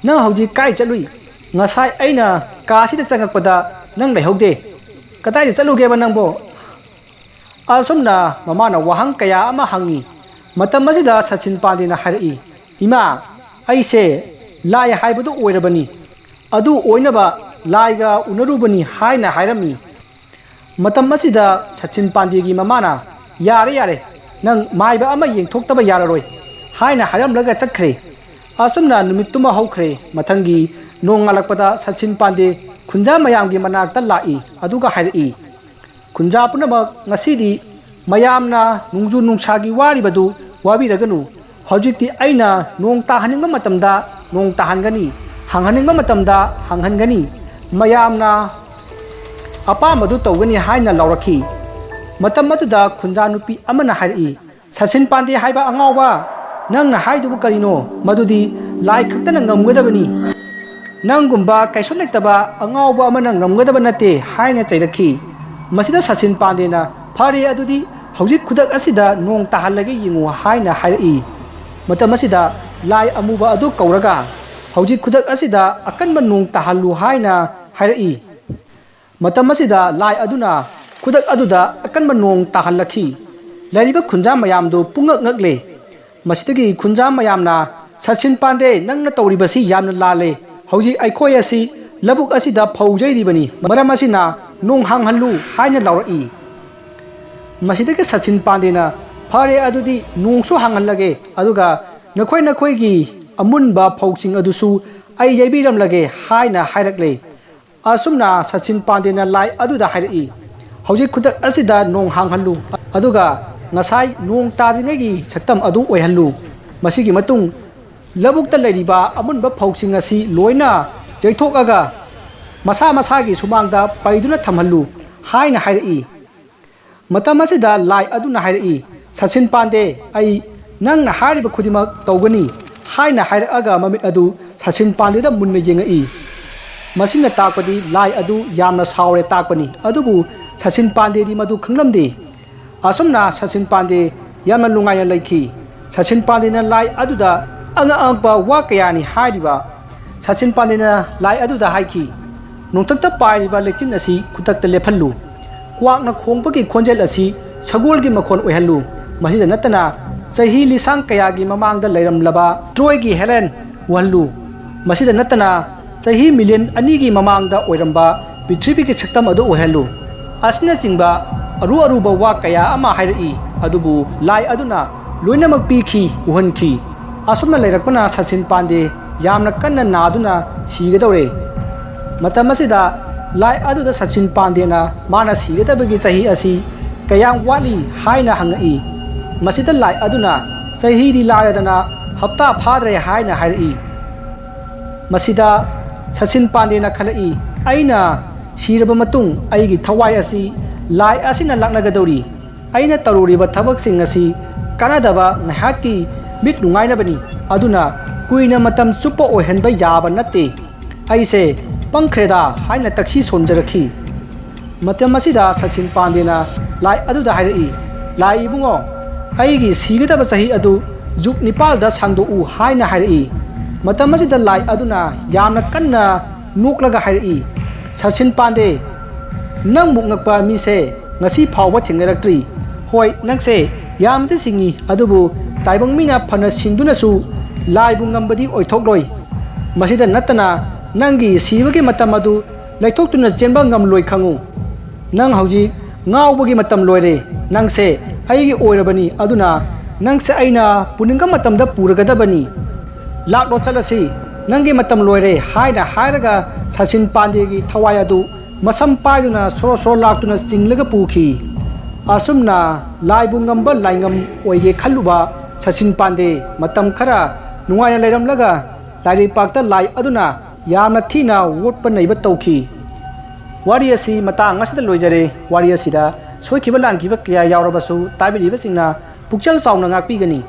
ꯅꯪ ꯍꯧꯖꯤꯛ ꯀꯥꯏ ꯆꯠꯂꯨꯏ? ꯉꯁꯥꯏ ꯑꯩꯅ ꯀꯥꯁꯤꯗ ꯆꯪꯉꯛꯄꯗ ꯅꯪ ꯂꯩꯍꯧꯗꯦ꯫ ꯀꯗꯥꯏꯗ ꯆꯠꯂꯨꯒꯦꯕ ꯅꯪꯕꯣ?" ꯑꯁꯨꯝꯅ ꯃꯃꯥꯅ ꯋꯥꯍꯪ ꯀꯌꯥ ꯑꯃ ꯍꯪꯉꯤ꯫ ꯃꯇꯝ ꯑꯁꯤꯗ ꯁꯆꯤꯟ ꯄꯥꯟꯗꯦꯅ ꯍꯥꯏꯔꯛꯏ, "ꯏꯃꯥ, ꯑꯩꯁꯦ ꯂꯥꯏ ꯍꯥꯏꯕꯗꯨ ꯑꯣꯏꯔꯕꯅꯤ, ꯑꯗꯨ ꯑꯣꯏꯅꯕ ꯂꯥꯏꯒ ꯎꯅꯔꯨꯕꯅꯤ ꯍꯥꯏꯅ ꯍꯥꯏꯔꯝꯃꯤ꯫ ꯃꯇꯝ ꯑꯁꯤꯗ ꯁꯆꯤꯟ ꯄꯥꯟꯗꯦꯒꯤ ꯃꯃꯥꯅ, "ꯌꯥꯔꯦ, ꯌꯥꯔꯦ, ꯅꯪ ꯃꯥꯏꯕ ꯑꯃ ꯌꯦꯡꯊꯣꯛꯇꯕ ꯌꯥꯔꯔꯣꯏ" ꯍꯥꯏꯅ ꯍꯥꯏꯔꯝꯂꯒ ꯆꯠꯈ꯭ꯔꯦ꯫ ꯑꯁꯨꯝꯅ ꯅꯨꯃꯤꯠꯇꯨꯃ ꯍꯧꯈ꯭ꯔꯦ꯫ ꯃꯊꯪꯒꯤ ꯅꯣꯡꯉꯥꯜꯂꯛꯄꯗ ꯁꯆꯤꯟ ꯄꯥꯟꯗꯦ ꯈꯨꯟꯖꯥ ꯃꯌꯥꯝꯒꯤ ꯃꯅꯥꯛꯇ ꯂꯥꯛꯏ, ꯑꯗꯨꯒ ꯍꯥꯏꯔꯛꯏ, "ꯈꯨꯟꯖꯥ ꯄꯨꯝꯅꯃꯛ, ꯉꯁꯤꯗꯤ ꯃꯌꯥꯝꯅ ꯅꯣꯡꯖꯨ ꯅꯨꯡꯁꯥꯒꯤ ꯋꯥꯔꯤꯕꯗꯨ ꯋꯥꯕꯤꯔꯒꯅꯨ꯫ ꯍꯧꯖꯤꯛꯇꯤ ꯑꯩꯅ ꯅꯣꯡ ꯇꯥꯍꯟꯅꯤꯡꯕ ꯃꯇꯝꯗ ꯅꯣꯡ ꯇꯥꯍꯟꯒꯅꯤ, ꯍꯥꯡꯍꯟꯅꯤꯡꯕ ꯃꯇꯝꯗ ꯍꯥꯡꯍꯟꯒꯅꯤ꯫ ꯃꯌꯥꯝꯅ ꯑꯄꯥꯝꯕꯗꯨ ꯇꯧꯒꯅꯤ" ꯍꯥꯏꯅ ꯂꯥꯎꯔꯛꯈꯤ꯫ ꯃꯇꯝ ꯑꯗꯨꯗ ꯈꯨꯟꯖꯥ ꯅꯨꯄꯤ ꯑꯃꯅ ꯍꯥꯏꯔꯛꯏ, "ꯁꯆꯤꯟ ꯄꯥꯟꯗꯦ ꯍꯥꯏꯕ ꯑꯉꯥꯎꯕ, ꯅꯪꯅ ꯍꯥꯏꯗꯨꯕꯨ ꯀꯔꯤꯅꯣ? ꯃꯗꯨꯗꯤ ꯂꯥꯏ ꯈꯛꯇꯅ ꯉꯝꯒꯗꯕꯅꯤ꯫ ꯅꯪꯒꯨꯝꯕ ꯀꯩꯁꯨ ꯂꯩꯇꯕ ꯑꯉꯥꯎꯕ ꯑꯃꯅ ꯉꯝꯒꯗꯕ ꯅꯠꯇꯦ" ꯍꯥꯏꯅ ꯆꯩꯔꯛꯈꯤ꯫ ꯃꯁꯤꯗ ꯁꯆꯤꯟ ꯄꯥꯟꯗꯦꯅ, "ꯐꯔꯦ, ꯑꯗꯨꯗꯤ ꯍꯧꯖꯤꯛ ꯈꯨꯗꯛ ꯑꯁꯤꯗ ꯅꯣꯡ ꯇꯥꯍꯜꯂꯒꯦ ꯌꯦꯡꯉꯨ" ꯍꯥꯏꯅ ꯍꯥꯏꯔꯛꯏ꯫ ꯃꯇꯝ ꯑꯁꯤꯗ ꯂꯥꯏ ꯑꯃꯨꯕ ꯑꯗꯨ ꯀꯧꯔꯒ, "ꯍꯧꯖꯤꯛ ꯈꯨꯗꯛ ꯑꯁꯤꯗ ꯑꯀꯟꯕ ꯅꯣꯡ ꯇꯥꯍꯜꯂꯨ" ꯍꯥꯏꯅ ꯍꯥꯏꯔꯛꯏ꯫ ꯃꯇꯝ ꯑꯁꯤꯗ ꯂꯥꯏ ꯑꯗꯨꯅ ꯈꯨꯗꯛ ꯑꯗꯨꯗ ꯑꯀꯟꯕ ꯅꯣꯡ ꯇꯥꯍꯜꯂꯛꯈꯤ꯫ ꯂꯩꯔꯤꯕ ꯈꯨꯟꯖꯥ ꯃꯌꯥꯝꯗꯨ ꯄꯨꯡꯉꯛ ꯉꯛꯂꯦ꯫ ꯃꯁꯤꯗꯒꯤ ꯈꯨꯟꯖꯥ ꯃꯌꯥꯝꯅ, "ꯁꯆꯤꯟ ꯄꯥꯟꯗꯦ, ꯅꯪꯅ ꯇꯧꯔꯤꯕꯁꯤ ꯌꯥꯝꯅ ꯂꯥꯜꯂꯦ꯫ ꯍꯧꯖꯤꯛ ꯑꯩꯈꯣꯏ ꯑꯁꯤ ꯂꯧꯕꯨꯛ ꯑꯁꯤꯗ ꯐꯧ ꯌꯩꯔꯤꯕꯅꯤ꯫ ꯃꯔꯝ ꯑꯁꯤꯅ ꯅꯣꯡ ꯍꯥꯡꯍꯜꯂꯨ" ꯍꯥꯏꯅ ꯂꯥꯎꯔꯛꯏ꯫ ꯃꯁꯤꯗꯒꯤ ꯁꯆꯤꯟ ꯄꯥꯟꯗꯦꯅ, "ꯐꯔꯦ, ꯑꯗꯨꯗꯤ ꯅꯣꯡꯁꯨ ꯍꯥꯡꯍꯜꯂꯒꯦ, ꯑꯗꯨꯒ ꯅꯈꯣꯏ ꯅꯈꯣꯏꯒꯤ ꯑꯃꯨꯟꯕ ꯐꯧꯁꯤꯡ ꯑꯗꯨꯁꯨ ꯑꯩ ꯌꯩꯕꯤꯔꯝꯂꯒꯦ" ꯍꯥꯏꯅ ꯍꯥꯏꯔꯛꯂꯦ꯫ ꯑꯁꯨꯝꯅ ꯁꯆꯤꯟ ꯄꯥꯟꯗꯦꯅ ꯂꯥꯏ ꯑꯗꯨꯗ ꯍꯥꯏꯔꯛꯏ, "ꯍꯧꯖꯤꯛ ꯈꯨꯗꯛ ꯑꯁꯤꯗ ꯅꯣꯡ ꯍꯥꯡꯍꯜꯂꯨ, ꯑꯗꯨꯒ ꯉꯁꯥꯏ ꯅꯣꯡ ꯇꯥꯗ꯭ꯔꯤꯉꯩꯒꯤ ꯁꯛꯇꯝ ꯑꯗꯨ ꯑꯣꯏꯍꯜꯂꯨ꯫ ꯃꯁꯤꯒꯤ ꯃꯇꯨꯡ ꯂꯧꯕꯨꯛꯇ ꯂꯩꯔꯤꯕ ꯑꯃꯨꯟꯕ ꯐꯧꯁꯤꯡ ꯑꯁꯤ ꯂꯣꯏꯅ ꯌꯩꯊꯣꯛꯑꯒ ꯃꯁꯥ ꯃꯁꯥꯒꯤ ꯁꯨꯃꯥꯡꯗ ꯄꯩꯗꯨꯅ ꯊꯝꯍꯜꯂꯨ" ꯍꯥꯏꯅ ꯍꯥꯏꯔꯛꯏ꯫ ꯃꯇꯝ ꯑꯁꯤꯗ ꯂꯥꯏ ꯑꯗꯨꯅ ꯍꯥꯏꯔꯛꯏ, "ꯁꯆꯤꯟ ꯄꯥꯟꯗꯦ, ꯑꯩ ꯅꯪꯅ ꯍꯥꯏꯔꯤꯕ ꯈꯨꯗꯤꯡꯃꯛ ꯇꯧꯒꯅꯤ" ꯍꯥꯏꯅ ꯍꯥꯏꯔꯛꯑꯒ ꯃꯃꯤꯠ ꯑꯗꯨ ꯁꯆꯤꯟ ꯄꯥꯟꯗꯦꯗ ꯃꯨꯟꯅ ꯌꯦꯡꯉꯛꯏ꯫ ꯃꯁꯤꯅ ꯇꯥꯛꯄꯗꯤ ꯂꯥꯏ ꯑꯗꯨ ꯌꯥꯝꯅ ꯁꯥꯎꯔꯦ ꯇꯥꯛꯄꯅꯤ꯫ ꯑꯗꯨꯕꯨ ꯁꯆꯤꯟ ꯄꯥꯟꯗꯦꯗꯤ ꯃꯗꯨ ꯈꯪꯂꯝꯗꯦ꯫ ꯑꯁꯨꯝꯅ ꯁꯆꯤꯟ ꯄꯥꯟꯗꯦ ꯌꯥꯝꯅ ꯅꯨꯡꯉꯥꯏꯅ ꯂꯩꯈꯤ꯫ ꯁꯆꯤꯟ ꯄꯥꯟꯗꯦꯅ ꯂꯥꯏ ꯑꯗꯨꯗ ꯑꯉꯛ ꯑꯉꯛꯄ ꯋꯥ ꯀꯌꯥꯅꯤ ꯍꯥꯏꯔꯤꯕ꯫ ꯁꯆꯤꯟ ꯄꯥꯟꯗꯦꯅ ꯂꯥꯏ ꯑꯗꯨꯗ ꯍꯥꯏꯈꯤ, "ꯅꯣꯡꯊꯛꯇ ꯄꯥꯏꯔꯤꯕ ꯂꯩꯆꯤꯟ ꯑꯁꯤ ꯈꯨꯗꯛꯇ ꯂꯦꯞꯍꯜꯂꯨ꯫ ꯀ꯭ꯋꯥꯛꯅ ꯈꯣꯡꯕꯒꯤ ꯈꯣꯟꯖꯦꯜ ꯑꯁꯤ ꯁꯒꯣꯜꯒꯤ ꯃꯈꯣꯟ ꯑꯣꯏꯍꯜꯂꯨ꯫ ꯃꯁꯤꯗ ꯅꯠꯇꯅ ꯆꯍꯤ ꯂꯤꯁꯥꯡ ꯀꯌꯥꯒꯤ ꯃꯃꯥꯡꯗ ꯂꯩꯔꯝꯂꯕ ꯇ꯭ꯔꯣꯏꯒꯤ ꯍꯦꯂꯦꯟ ꯎꯍꯜꯂꯨ꯫ ꯃꯁꯤꯗ ꯅꯠꯇꯅ ꯆꯍꯤ ꯃꯤꯂꯤꯌꯟ ꯑꯅꯤꯒꯤ ꯃꯃꯥꯡꯗ ꯑꯣꯏꯔꯝꯕ ꯄ꯭ꯔꯤꯊꯤꯕꯤꯒꯤ ꯁꯛꯇꯝ ꯑꯗꯨ ꯑꯣꯏꯍꯜꯂꯨ꯫ ꯑꯁꯤꯅꯆꯤꯡꯕ ꯑꯔꯨ ꯑꯔꯨꯕ ꯋꯥ ꯀꯌꯥ ꯑꯃ ꯍꯥꯏꯔꯛꯏ꯫ ꯑꯗꯨꯕꯨ ꯂꯥꯏ ꯑꯗꯨꯅ ꯂꯣꯏꯅꯃꯛ ꯄꯤꯈꯤ, ꯎꯍꯟꯈꯤ꯫ ꯑꯁꯨꯝꯅ ꯂꯩꯔꯛꯄꯅ ꯁꯆꯤꯟ ꯄꯥꯟꯗꯦ ꯌꯥꯝꯅ ꯀꯟꯅ ꯅꯥꯗꯨꯅ ꯁꯤꯒꯗꯧꯔꯦ꯫ ꯃꯇꯝ ꯑꯁꯤꯗ ꯂꯥꯏ ꯑꯗꯨꯗ ꯁꯆꯤꯟ ꯄꯥꯟꯗꯦꯅ ꯃꯥꯅ ꯁꯤꯒꯗꯕꯒꯤ ꯆꯍꯤ ꯑꯁꯤ ꯀꯌꯥꯝ ꯋꯥꯠꯂꯤ ꯍꯥꯏꯅ ꯍꯪꯉꯛꯏ꯫ ꯃꯁꯤꯗ ꯂꯥꯏ ꯑꯗꯨꯅ ꯆꯍꯤꯗꯤ ꯂꯥꯏꯔꯗꯅ ꯍꯞꯇꯥ ꯐꯥꯗ꯭ꯔꯦ ꯍꯥꯏꯅ ꯍꯥꯏꯔꯛꯏ꯫ ꯃꯁꯤꯗ ꯁꯆꯤꯟ ꯄꯥꯟꯗꯦꯅ ꯈꯜꯂꯛꯏ, "ꯑꯩꯅ ꯁꯤꯔꯕ ꯃꯇꯨꯡ ꯑꯩꯒꯤ ꯊꯋꯥꯏ ꯑꯁꯤ ꯂꯥꯏ ꯑꯁꯤꯅ ꯂꯥꯛꯅꯒꯗꯧꯔꯤ꯫ ꯑꯩꯅ ꯇꯧꯔꯨꯔꯤꯕ ꯊꯕꯛꯁꯤꯡ ꯑꯁꯤ ꯀꯥꯟꯅꯗꯕ ꯉꯥꯏꯍꯥꯛꯀꯤ ꯃꯤꯠ ꯅꯨꯡꯉꯥꯏꯅꯕꯅꯤ꯫ ꯑꯗꯨꯅ ꯀꯨꯏꯅ ꯃꯇꯝ ꯆꯨꯞꯄ ꯑꯣꯏꯍꯟꯕ ꯌꯥꯕ ꯅꯠꯇꯦ꯫ ꯑꯩꯁꯦ ꯄꯪꯈ꯭ꯔꯦꯗ" ꯍꯥꯏꯅ ꯇꯛꯁꯤ ꯁꯣꯟꯖꯔꯛꯈꯤ꯫ ꯃꯇꯝ ꯑꯁꯤꯗ ꯁꯆꯤꯟ ꯄꯥꯟꯗꯦꯅ ꯂꯥꯏ ꯑꯗꯨꯗ ꯍꯥꯏꯔꯛꯏ, "ꯂꯥꯏ ꯏꯕꯨꯡꯉꯣ, ꯑꯩꯒꯤ ꯁꯤꯒꯗꯕ ꯆꯍꯤ ꯑꯗꯨ ꯖꯨꯛ ꯅꯤꯄꯥꯜꯗ ꯁꯥꯡꯗꯣꯛꯎ" ꯍꯥꯏꯅ ꯍꯥꯏꯔꯛꯏ꯫ ꯃꯇꯝ ꯑꯁꯤꯗ ꯂꯥꯏ ꯑꯗꯨꯅ ꯌꯥꯝꯅ ꯀꯟꯅ ꯅꯣꯛꯂꯒ ꯍꯥꯏꯔꯛꯏ, "ꯁꯆꯤꯟ ꯄꯥꯟꯗꯦ, ꯅꯪꯃꯨꯛ ꯉꯛꯄ ꯃꯤꯁꯦ ꯉꯁꯤ ꯐꯥꯎꯕ ꯊꯦꯡꯅꯔꯛꯇ꯭ꯔꯤ꯫ ꯍꯣꯏ, ꯅꯪꯁꯦ ꯌꯥꯝꯅꯗꯤ ꯁꯤꯡꯉꯤ, ꯑꯗꯨꯕꯨ ꯇꯥꯏꯕꯪ ꯃꯤꯅ ꯐꯅ ꯁꯤꯡꯗꯨꯅꯁꯨ ꯂꯥꯏꯕꯨ ꯉꯝꯕꯗꯤ ꯑꯣꯏꯊꯣꯛꯂꯣꯏ꯫ ꯃꯁꯤꯗ ꯅꯠꯇꯅ ꯅꯪꯒꯤ ꯁꯤꯕꯒꯤ ꯃꯇꯝ ꯑꯗꯨ ꯂꯩꯊꯣꯛꯇꯨꯅ ꯆꯦꯟꯕ ꯉꯝꯂꯣꯏ ꯈꯪꯉꯨ꯫ ꯅꯪ ꯍꯧꯖꯤꯛ ꯉꯥꯎꯕꯒꯤ ꯃꯇꯝ ꯂꯣꯏꯔꯦ꯫ ꯅꯪꯁꯦ ꯑꯩꯒꯤ ꯑꯣꯏꯔꯕꯅꯤ, ꯑꯗꯨꯅ ꯅꯪꯁꯦ ꯑꯩꯅ ꯄꯨꯅꯤꯡꯕ ꯃꯇꯝꯗ ꯄꯨꯔꯒꯗꯕꯅꯤ꯫ ꯂꯥꯛꯂꯣ ꯆꯠꯂꯁꯤ, ꯅꯪꯒꯤ ꯃꯇꯝ ꯂꯣꯏꯔꯦ" ꯍꯥꯏꯅ ꯍꯥꯏꯔꯒ ꯁꯆꯤꯟ ꯄꯥꯟꯗꯦꯒꯤ ꯊꯋꯥꯏ ꯑꯗꯨ ꯃꯁꯝ ꯄꯥꯏꯗꯨꯅ ꯁꯣꯔꯣ ꯁꯣꯔꯣ ꯂꯥꯛꯇꯨꯅ ꯆꯤꯡꯂꯒ ꯄꯨꯈꯤ꯫ ꯑꯁꯨꯝꯅ ꯂꯥꯏꯕꯨ ꯉꯝꯕ ꯂꯥꯏꯉꯝ ꯑꯣꯏꯒꯦ ꯈꯜꯂꯨꯕ ꯁꯆꯤꯟ ꯄꯥꯟꯗꯦ ꯃꯇꯝ ꯈꯔ ꯅꯨꯡꯉꯥꯏꯅ ꯂꯩꯔꯝꯂꯒ ꯂꯥꯏꯔꯩꯄꯥꯛꯇ ꯂꯥꯏ ꯑꯗꯨꯅ ꯌꯥꯝꯅ ꯊꯤꯅ ꯑꯣꯠꯄ ꯅꯩꯕ ꯇꯧꯈꯤ꯫ ꯋꯥꯔꯤ ꯑꯁꯤ ꯃꯇꯥꯡ ꯑꯁꯤꯗ ꯂꯣꯏꯖꯔꯦ꯫ ꯋꯥꯔꯤ ꯑꯁꯤꯗ ꯁꯣꯏꯈꯤꯕ ꯂꯥꯟꯈꯤꯕ ꯀꯌꯥ ꯌꯥꯎꯔꯕꯁꯨ ꯇꯥꯕꯤꯔꯤꯕꯁꯤꯡꯅ ꯄꯨꯛꯆꯦꯜ ꯆꯥꯎꯅ ꯉꯥꯛꯄꯤꯒꯅꯤ꯫